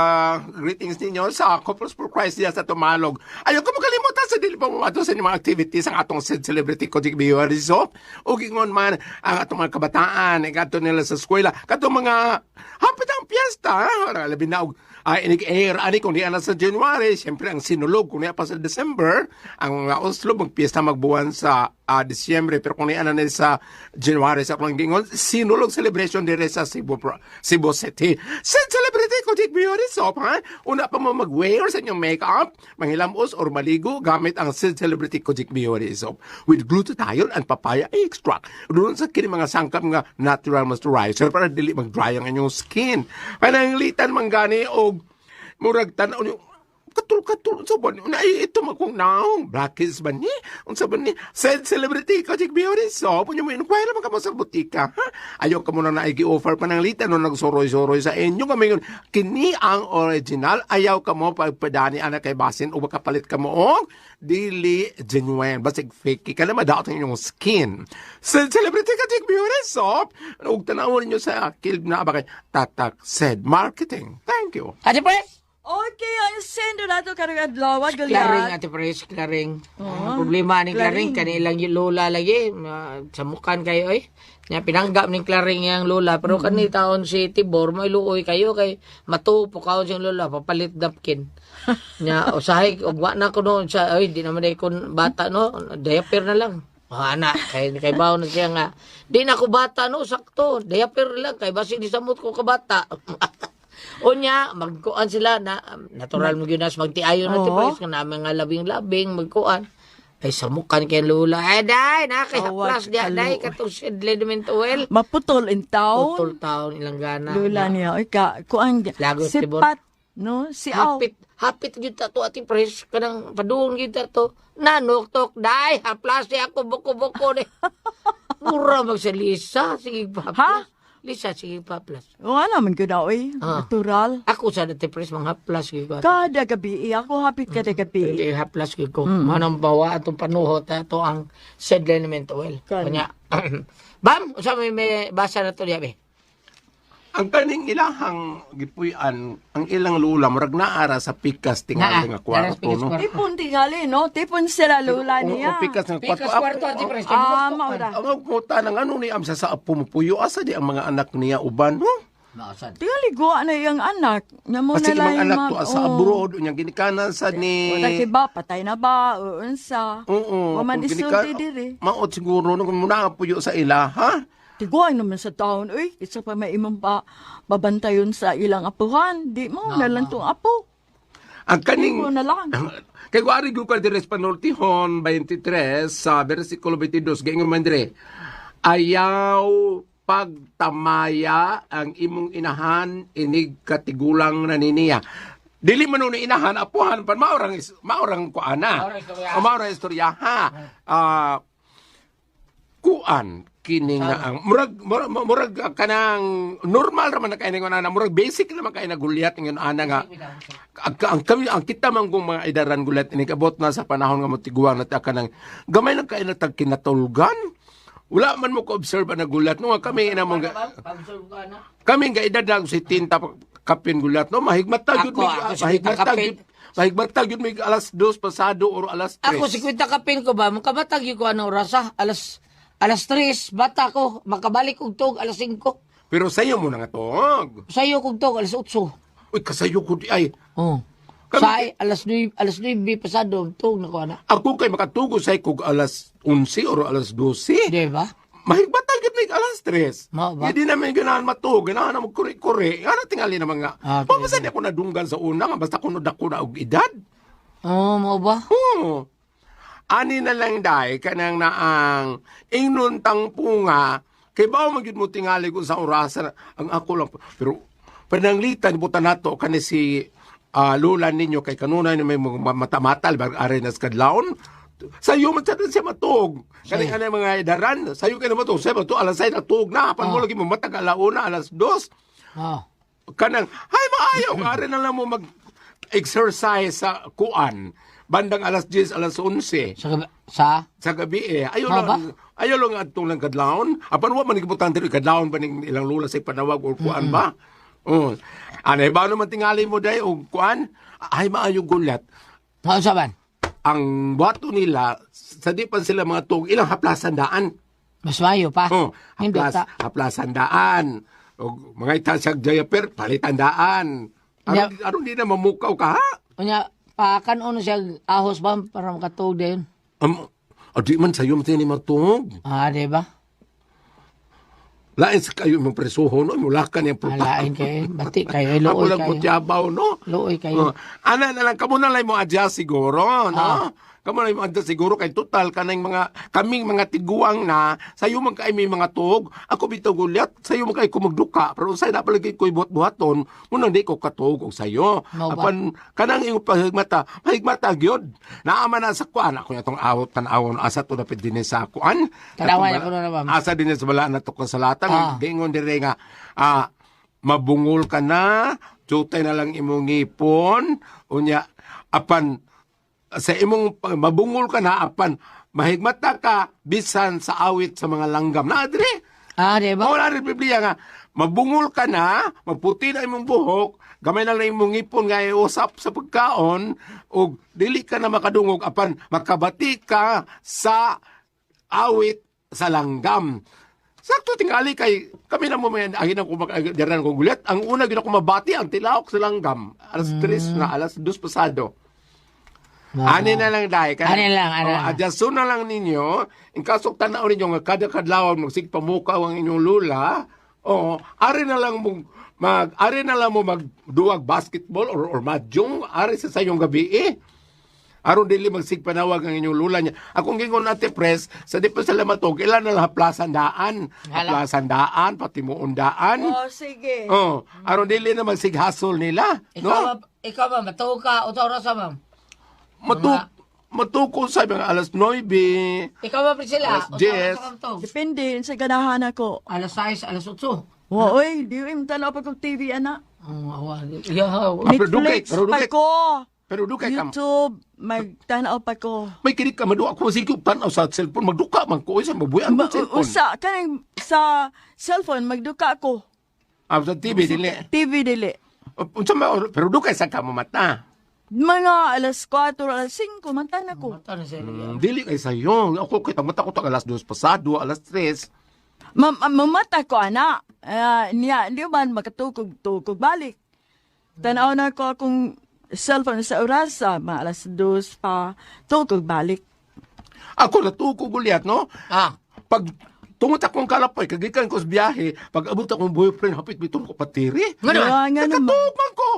greetings ninyo sa Couples for Christ diya sa Tumalog. Ayaw ko makalimutan sa dili pa mo sa inyong mga activities ang atong said celebrity Kojic Biorizo o gingon man ang atong mga kabataan kadto nila sa eskwela katong mga hapit ang piyesta, ha? Labi na og inig air ani kung di ana sa January, siyempre ang Sinulog kung niya pa sa December, ang Oslo magpiyesta magbuwan sa Disyembre, pero kung niya na ni sa January sa akong gingon Sinulog celebration dire sa Cebu, Cebu City. Said celebrity Kojic Beauty Soap, ha, una pa mo mag-wear sa inyong makeup, manghilamos or maligo gamit ang Said Celebrity Kojic Beauty Soap with glutathione and papaya extract. Doon sa kini mga sangkap nga natural moisturizer para dili mag-dry ang inyong skin. Pananglitan man gani og murag tan-aw niyo katul-katul unsa ba ni na ito makong naong blackheads ba ni, unsa ba ni? Said Celebrity Kojic Beauty Soap. Unya mo inquire man kamo sa butika, ha. Ayaw ka mo na naigi-offer pananglitan no nagsuroy-suroy sa inyo kami kini ang original. Ayaw ka mo pagpadani ana kay basin o makapalit ka mo og dili genuine, basig fake ka na madaot ang inyong skin. Said Celebrity Kojic Beauty Soap, ug tanawon ninyo sa kilb na ba kay Tatak Said Marketing. Thank you. Ate Pres! Okay, ang sendo nato karong adlaw, Klaring, Goliath. Ate Pres, Klaring. Ang problema ni Klaring, kanilang yung lola lagi, samukan kayo eh. Nya pinanggap ni Klaring yang lola, pero kani taon si Tibor, may luoy kayo kay matupo kaon siyang lola, papalit napkin. Nya usahay og wa na ko noon sa ay di naman ay kon bata no, diaper na lang. Ah, ana, kay bawo na siya nga. Di na ko bata no, sakto, diaper lang kay basi di samot ko kabata. Unya, magkuan sila na natural mo gyud nas magtiayon na ti Pres nga na mga labing-labing magkuan. Ay samukan kay lola. Ay day, na kay Awag haplas diya day kaluoy. katong Sidley Oil. Maputol in town. Putol taon ilang gana. Lula niya. Oy ka, kuan Lagos, si Tibor. Pat, no? Si Aw. Hapit, hapit gyud ta to Ate Pres kanang padung gyud ta to. Nanuktok day, haplas di ako buko-buko ni. Mura mag sa Lisa, sige pa Ha? haplas. Lisa, sige pa haplas. Wala naman gud oy. Natural. Ako sa Ate Pres mga haplas gyud ko. Kada gabi, eh, ako hapit kada gabi. Hindi haplas gyud ko. Manang bawa atong panuhot ato ang Sedley Oil. Kan. Kunya. Bam, usa may basa na to diya be. Ang kaning ilahang gipuy-an, ang ilang lula murag naara sa pikas tingali Naa, nga kwarto naa sa pikas no. kwarto. Tipon tingali, no? Tipon sila lula O, niya. o pikas nga kwarto. Pikas kwarto, Ate Pres. Ah, mao ra. Ang agputa ng ano ni amsa sa apo mo puyo asa di ang mga anak niya uban no? Mausad. Tingali guwa na iyang anak. Nya mo Kasi na lang imang anak ma- to asa oo. abroad unya ginikanan sa ni Wala kay ba, patay na ba, o unsa. Oo. Wa man kung isulti diri. Maot siguro no kung muna ang puyo sa ila, ha? Tiguan naman sa taon, uy. Isa pa may imong pa babantayon sa ilang apuhan. Di mo, na lang tong apo. Ang kaning Di mo na lang. Kay kuari gyud ka diri sa Panultihon 23 sa versikulo 22 gaingon man dire. Ayaw pagtamaya ang imong inahan inig katigulang na niniya. Dili man ni inahan apuhan pan maorang maorang kuana. Maorang istorya. O, maorang istorya ha. Ah, kuan kini nga ang murag kanang normal ra man na kay ningon ana, murag basic naman kay na gulyat ingon ana nga ang kami ang kita man kung mga idaran gulyat ini kabot na sa panahon nga motiguang na ta kanang gamay lang kay na tag kinatulgan, wala man mo ko-observe na gulat no nga kami ina mo Observe ka na. kami nga edad lang si tinta kapin gulat no, mahigmata gyud Ako, mig ako, si mahigmata Tita Kapin. gyud mahigmata gyud mig alas 2 pasado or alas 3. Ako, si Kwenta Kapin ko ba, makabatag yun ko ano oras ah? Alas 3, bata ko, makabalik kog tug, alas 5. Pero sayo mo na nga tog. Sayo kog tug, alas 8. Uy, kasayo ko di ay. Oh. Kami- Sa alas 9, alas 9 pasado, tug na ko ana. Ako kay makatugo sa kog alas 11 or alas 12. Di ba? Mahigbatag gyud mig alas 3. Mao ba? Hindi namin ganahan matuog, ganahan na magkuri-kuri. Ano tingali naman nga. Ah, Papasan ako nadunggan sa una nga basta kuno dako na og edad. Oo, mao ba? Oo. Ani na lang day kanang naang ingnon tangpunga kay bawo man gyud mo tingali kung sa orasan ang ako lang pero pananglitan buta nato kani si lola ninyo kay kanunay ni may mga matamatal bag are nas kadlawon sayo man sad siya matuog kani anay mga idaran sayo kay na matuog sayo matuog alas 6 na tuog na pan mo lagi mo matag alauna alas 2 Oh. kanang hay maayo are na lang mo mag exercise sa kuan bandang alas 10 alas 11 Sa sa sa gabi eh ayo Mao ba? lang ayo lang adtong lang kadlawon apan wa man gibutan diri kadlawon ba ning ilang lula sa panawag or kuan ba. Oh, anay ba naman tingali mo day og kuan ay maayo gulat mao sa ban? ang buhato nila sa di pa sila mga tuog ilang haplasan daan. Mas mayo pa. Oh, Nindot haplas, ta. haplasan daan. Og mga itasag jayaper, palitan daan. Aron, aron di na mamukaw ka, ha? Unya pa kanon siya ahos ba para makatug din. Di man sayo man ni matungog. Ah, di ba? Lain sa kayo imong presuho, no? Mulakan yung Alain kay bati kayo Ako luoy lang kayo. kutyabaw, no? Luoy kayo. Oh, ana na lang, kamo na lang mo adjust siguro, no? Ah. Kamo na lang mo adjust siguro kay total kanang mga kaming mga tiguang na sayo man kay may mga tuog. Ako bitaw gulyat, sayo man kay ko magduka, pero unsay na palagi ko'y buhat-buhaton, munang di ko katuog og sayo. Mao ba? Apan kanang imong pahigmata, mahigmata gyud. Naa man na sa kuan ako atong awot tan-awon asa to dapit dinhi sa kuan. Tan-awan Atong ako na ba? Asa dinhi sa balaan nato kasalatan, Ah. giingon dire nga mabungol ka na, jutay na lang imong ngipon, unya apan sa imong mabungol ka na apan mahigmata ka bisan sa awit sa mga langgam. Na dire. Ah, di ba? Wala rin Biblia nga mabungol ka na, maputi na imong buhok, gamay na lang imong ngipon nga iusap sa pagkaon ug dili ka na makadungog apan makabati ka sa awit sa langgam. Sakto tingali kay kami na mo may agin ang kumakagiran ko gulat. Ang una gyud ako mabati ang tilaok sa langgam. Alas 3 na alas 2 pasado. Ani na lang dai kay. Ani lang, ani Oh, lang. adjaso na lang ninyo. In kaso tan-aw ninyo nga kada kadlaw magsigpamukaw ang inyong lula. Oh, ari na lang mo mag ari na lang mo magduwag basketball or mahjong ari sa sayong gabi eh. Aron dili magsigpanawag ang inyong lula niya. Akong gingon ate pres, sa di pa sila matug, ilan na lang haplasan daan. Hala. Haplasan daan, pati mo daan. Oh, sige. Oh, aron dili na magsighasol nila, Ikaw no? ba, ikaw ba matuog ka o oras ma'am? Matuko sa mga alas 9. Ikaw ba Priscilla? Alas Unsa 10. oras ka matug? Depende sa ganahan ako. Alas 6, alas 8. Wa, oy, di mo tanaw pa kog TV, ana. Oh, awa. Yeah. Ah, pero dugay, Netflix pero pa dugay. ko. Pero dugay ka. YouTube, magtanaw pa ko. May kinig ka maduwa ko sige tanaw sa cellphone magduka man ko sa mabuyan Ma- mo cellphone. usa kanang sa cellphone magduka ko. Ah, sa TV dili. TV dili. Unsa man pero dugay sa ka mo mata. Mga alas 4, alas 5, mata na ko. Mata na siya. Dili kay sayo. Ako kay mata ko tag alas 2 pasado, alas 3. Mamata ko, ana. Ah, niya, di man makatukog-tukog balik. Tanaw na ko akong cellphone sa orasa, mga alas 2 pa, tukog balik. Ako natuko gulyat, no? Ah. Pag tungot akong kalapoy, kagikan ko sa biyahe, pag abot akong boyfriend, hapit bitong ko patiri. Nga naman. Ah, nga naman. Nakatuog man ko.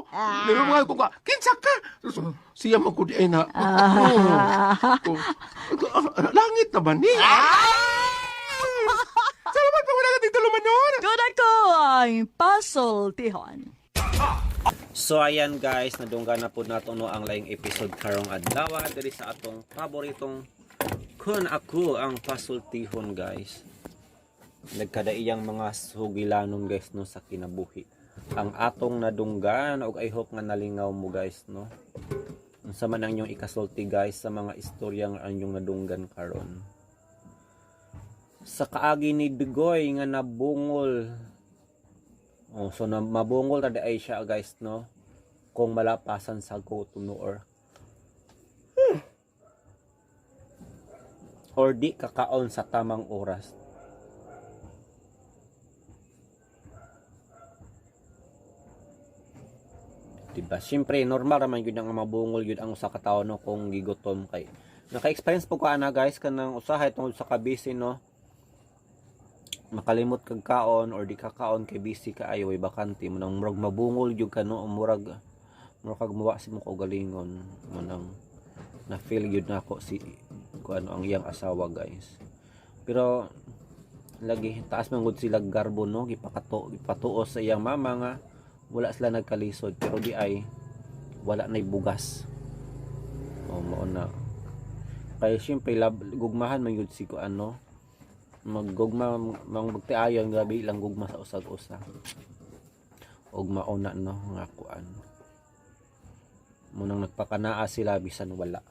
Liro mga ko ka, kinsa ka? So, siya man ko di ay na. Oh. Oh. Langit na ba ni? Salamat pa wala ka dito lumanon. Good ako ang puzzle tihon. So ayan guys, nadunggan na po nato no ang laing episode karong adlaw diri sa atong paboritong kun ako ang pasultihon guys. Nagkadaiyang mga sugilanon guys no sa kinabuhi. Ang atong nadunggan og I hope nga nalingaw mo guys no. Unsa man ang inyong ikasulti guys sa mga istorya nga inyong nadunggan karon. Sa kaagi ni Dugoy nga nabungol. Oh, so na mabungol ta ay siya guys no kung malapasan sa gutom no or di kakaon sa tamang oras. Diba? Siyempre, normal raman yun ang mabungol yun ang usa ka tawo no kung gigutom kay. Naka-experience po ko ana guys kanang usahay tungod sa kabisi no. Makalimot kag kaon or di ka kaon kay busy ka ay way bakante mo nang murag mabungol gyud ka no murag murag kag muwa si mo kaugalingon mo nang na feel gyud nako si kuan ang iyang asawa guys. Pero lagi taas man gud sila garbo no gipakato gipatuos sa iyang mama nga wala sila nagkalisod pero di ay wala na'y bugas. O mao na kay syempre lab, gugmahan man gyud si kuan no maggugma mang magtiayon grabe ilang gugma sa usag-usa og mauna no nga kuan munang nagpakanaa sila bisan wala.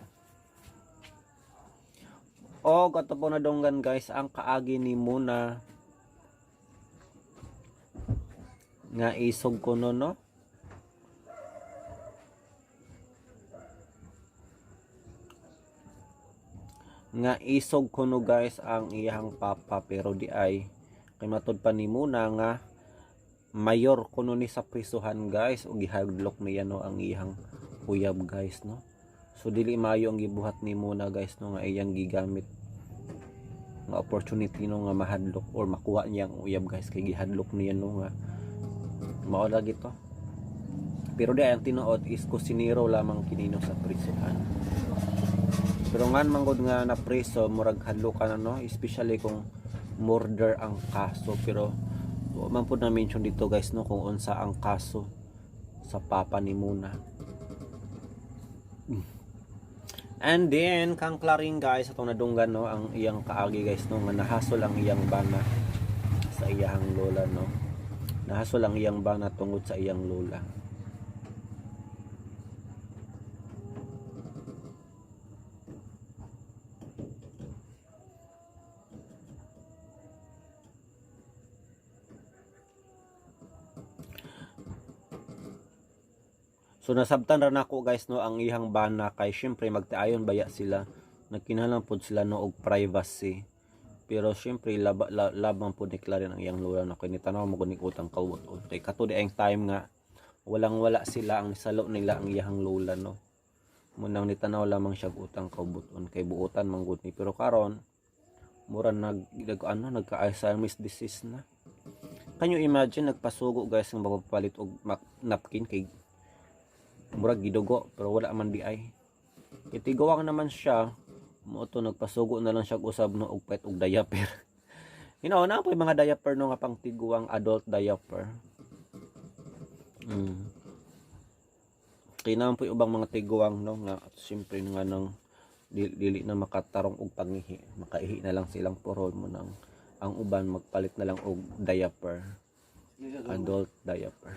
Og ato po na donggan guys ang kaagi ni Muna nga isog kuno no. Nga isog kuno guys ang iyang papa pero di ay kay matud pa ni Muna nga mayor kuno ni sa prisuhan guys ug gihadlok niya no ang iyang uyab guys no. So dili maayo ang gibuhat ni Muna guys no nga iyang gigamit nga opportunity no nga mahadlok or makuha niya ang uyab guys kay gihadlok niya no nga mao lagi to. Pero di ay ang tinuod is kusinero lamang kinino sa prisuhan. Pero ngan manggod nga na preso murag hadlokan ano, especially kung murder ang kaso pero wa man pud na mention dito guys no kung unsa ang kaso sa papa ni Muna. And then kang Klaring guys atong nadunggan no ang iyang kaagi guys no nga nahasol ang iyang bana sa iyang lola no. Nahasol ang iyang bana tungod sa iyang lola. So nasabtan ra nako guys no ang iyang bana kay syempre magtiayon baya sila. Nagkinahanglan pud sila no og privacy. Pero syempre labang pud ni Clarin ang iyang lola no kay nitanaw mo gud utang kawot. Kay kato di ang time nga walang wala sila ang salo nila ang iyang lola no. Munang nitanaw lamang siya og utang kawuton kay buotan man gud ni pero karon mura nag, nag ano nagka Alzheimer's disease na. Can you imagine nagpasugo guys ng magpapalit og napkin kay murag gidugo pero wala man di ay. Kay tigawang naman siya mo to nagpasugo na lang siya og usab no og pet og diaper. You know, na po yung mga diaper no nga pang tiguang adult diaper. Kaya naman po yung ubang mga tiguang no nga siyempre nga nang dili na makatarong og pangihi, makaihi na lang silang porol mo nang ang uban magpalit na lang og diaper. Adult diaper.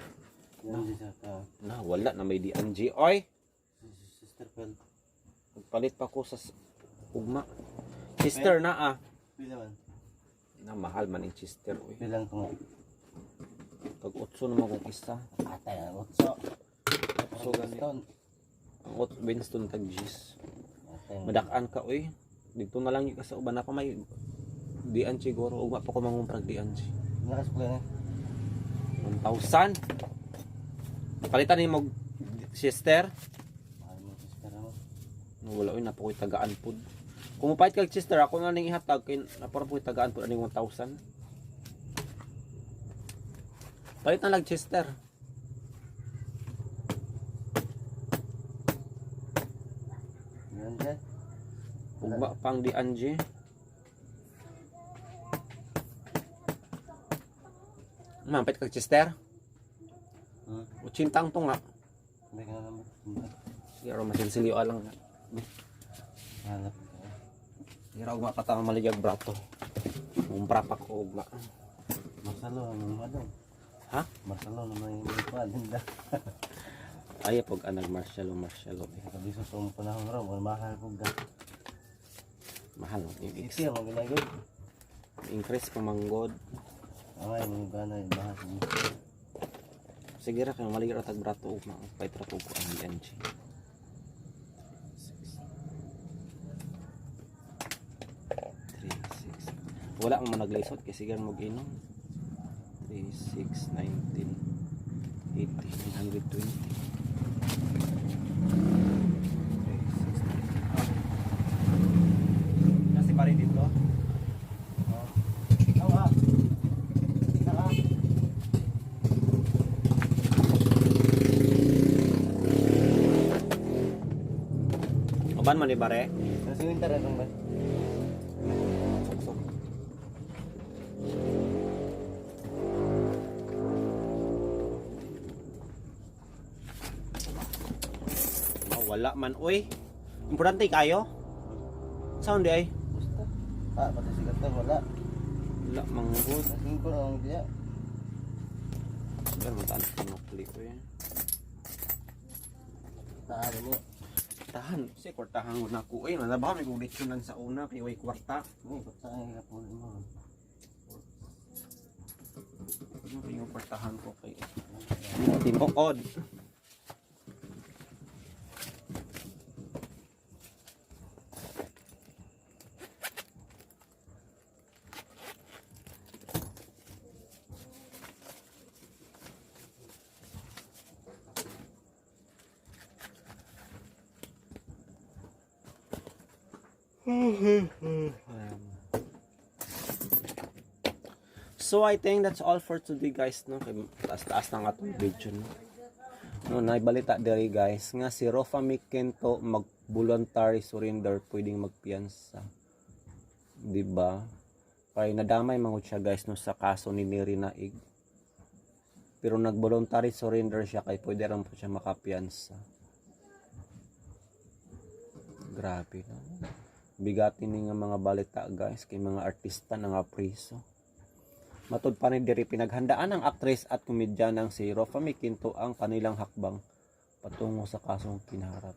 Na wala na may DNG oy. Magpalit pa ko sa ugma. Sister na ah. Na mahal man ang sister oy. Kag 8 naman kung isa. Atay, ang otso. So gani. Ang ot Winston tag G's. Atay. Madakaan ka oy. Dito na lang yung ka sa uban na pa may dian siguro ugma pa ko mangumprag dian si. Nakasukli na. 1,000. Palitan ni mo sister. Mahal mo sister mo. No, wala oy napokoy tagaan pud. Kung mupait kag sister ako na ning ihatag kay napara po'y tagaan pud aning 1,000. Palit na lang sister. Yan dyan. Ugma pang di Angie. Mampit kag sister. 80 ang tunga. Hindi ka na naman. Sige, ro masinsilyo lang na. Hanap ka. Sige, ugma pa tama maligag brato. Umpra pa ko ugma. Marcelo, ano mo? Ha? Marcelo, ano may palinda. Ay, pag anag Marcelo, Marcelo. Eh. Kabiso sa umong panahon raw, mahal ko ga. Mahal. Yung Isi ang mga ginagod. increase pa manggod. Ay, mga ganay, mahal ko. Sige ra kay maligag tag brato ugma. Pait ra ko ang DNG. 3, 6. Wala ang managlisod kay sige mo inom. 3, 6, 19, 80, 920. 3, 6, 9. Nasi pare dito? Uban man ni bare? Kasi winter na ba? Sok-sok. Ah, wala man oy. Importante kayo. Sound di ay. Gusto. Ah, pati sikat na, wala. Wala manggod. Nasing ko na ang diya. Pero mataan ko ko eh. Tahan mo. Tahan, si kwartahan ko na ko eh. Nalabaw may kong lechonan sa una kay way kwarta. Hindi, kung saan ang kapulin mo. Ano yung kwartahan ko kay Tinuod. So I think that's all for today guys no kay taas-taas na nga tong video no. No naibalita diri guys nga si Rofa Quinto mag voluntary surrender pwedeng magpiyansa. 'Di ba? Kay nadamay man gud siya guys no sa kaso ni Mary Naig. Pero nag-voluntary surrender siya kay pwede rin po siya makapiyansa. Grabe no. Bigatin ni nga mga balita guys kay mga artista na nga priso. Matud pa ni diri pinaghandaan ng aktres at komedyanang si Rofa Quinto ang kanilang hakbang patungo sa kasong kinaharap.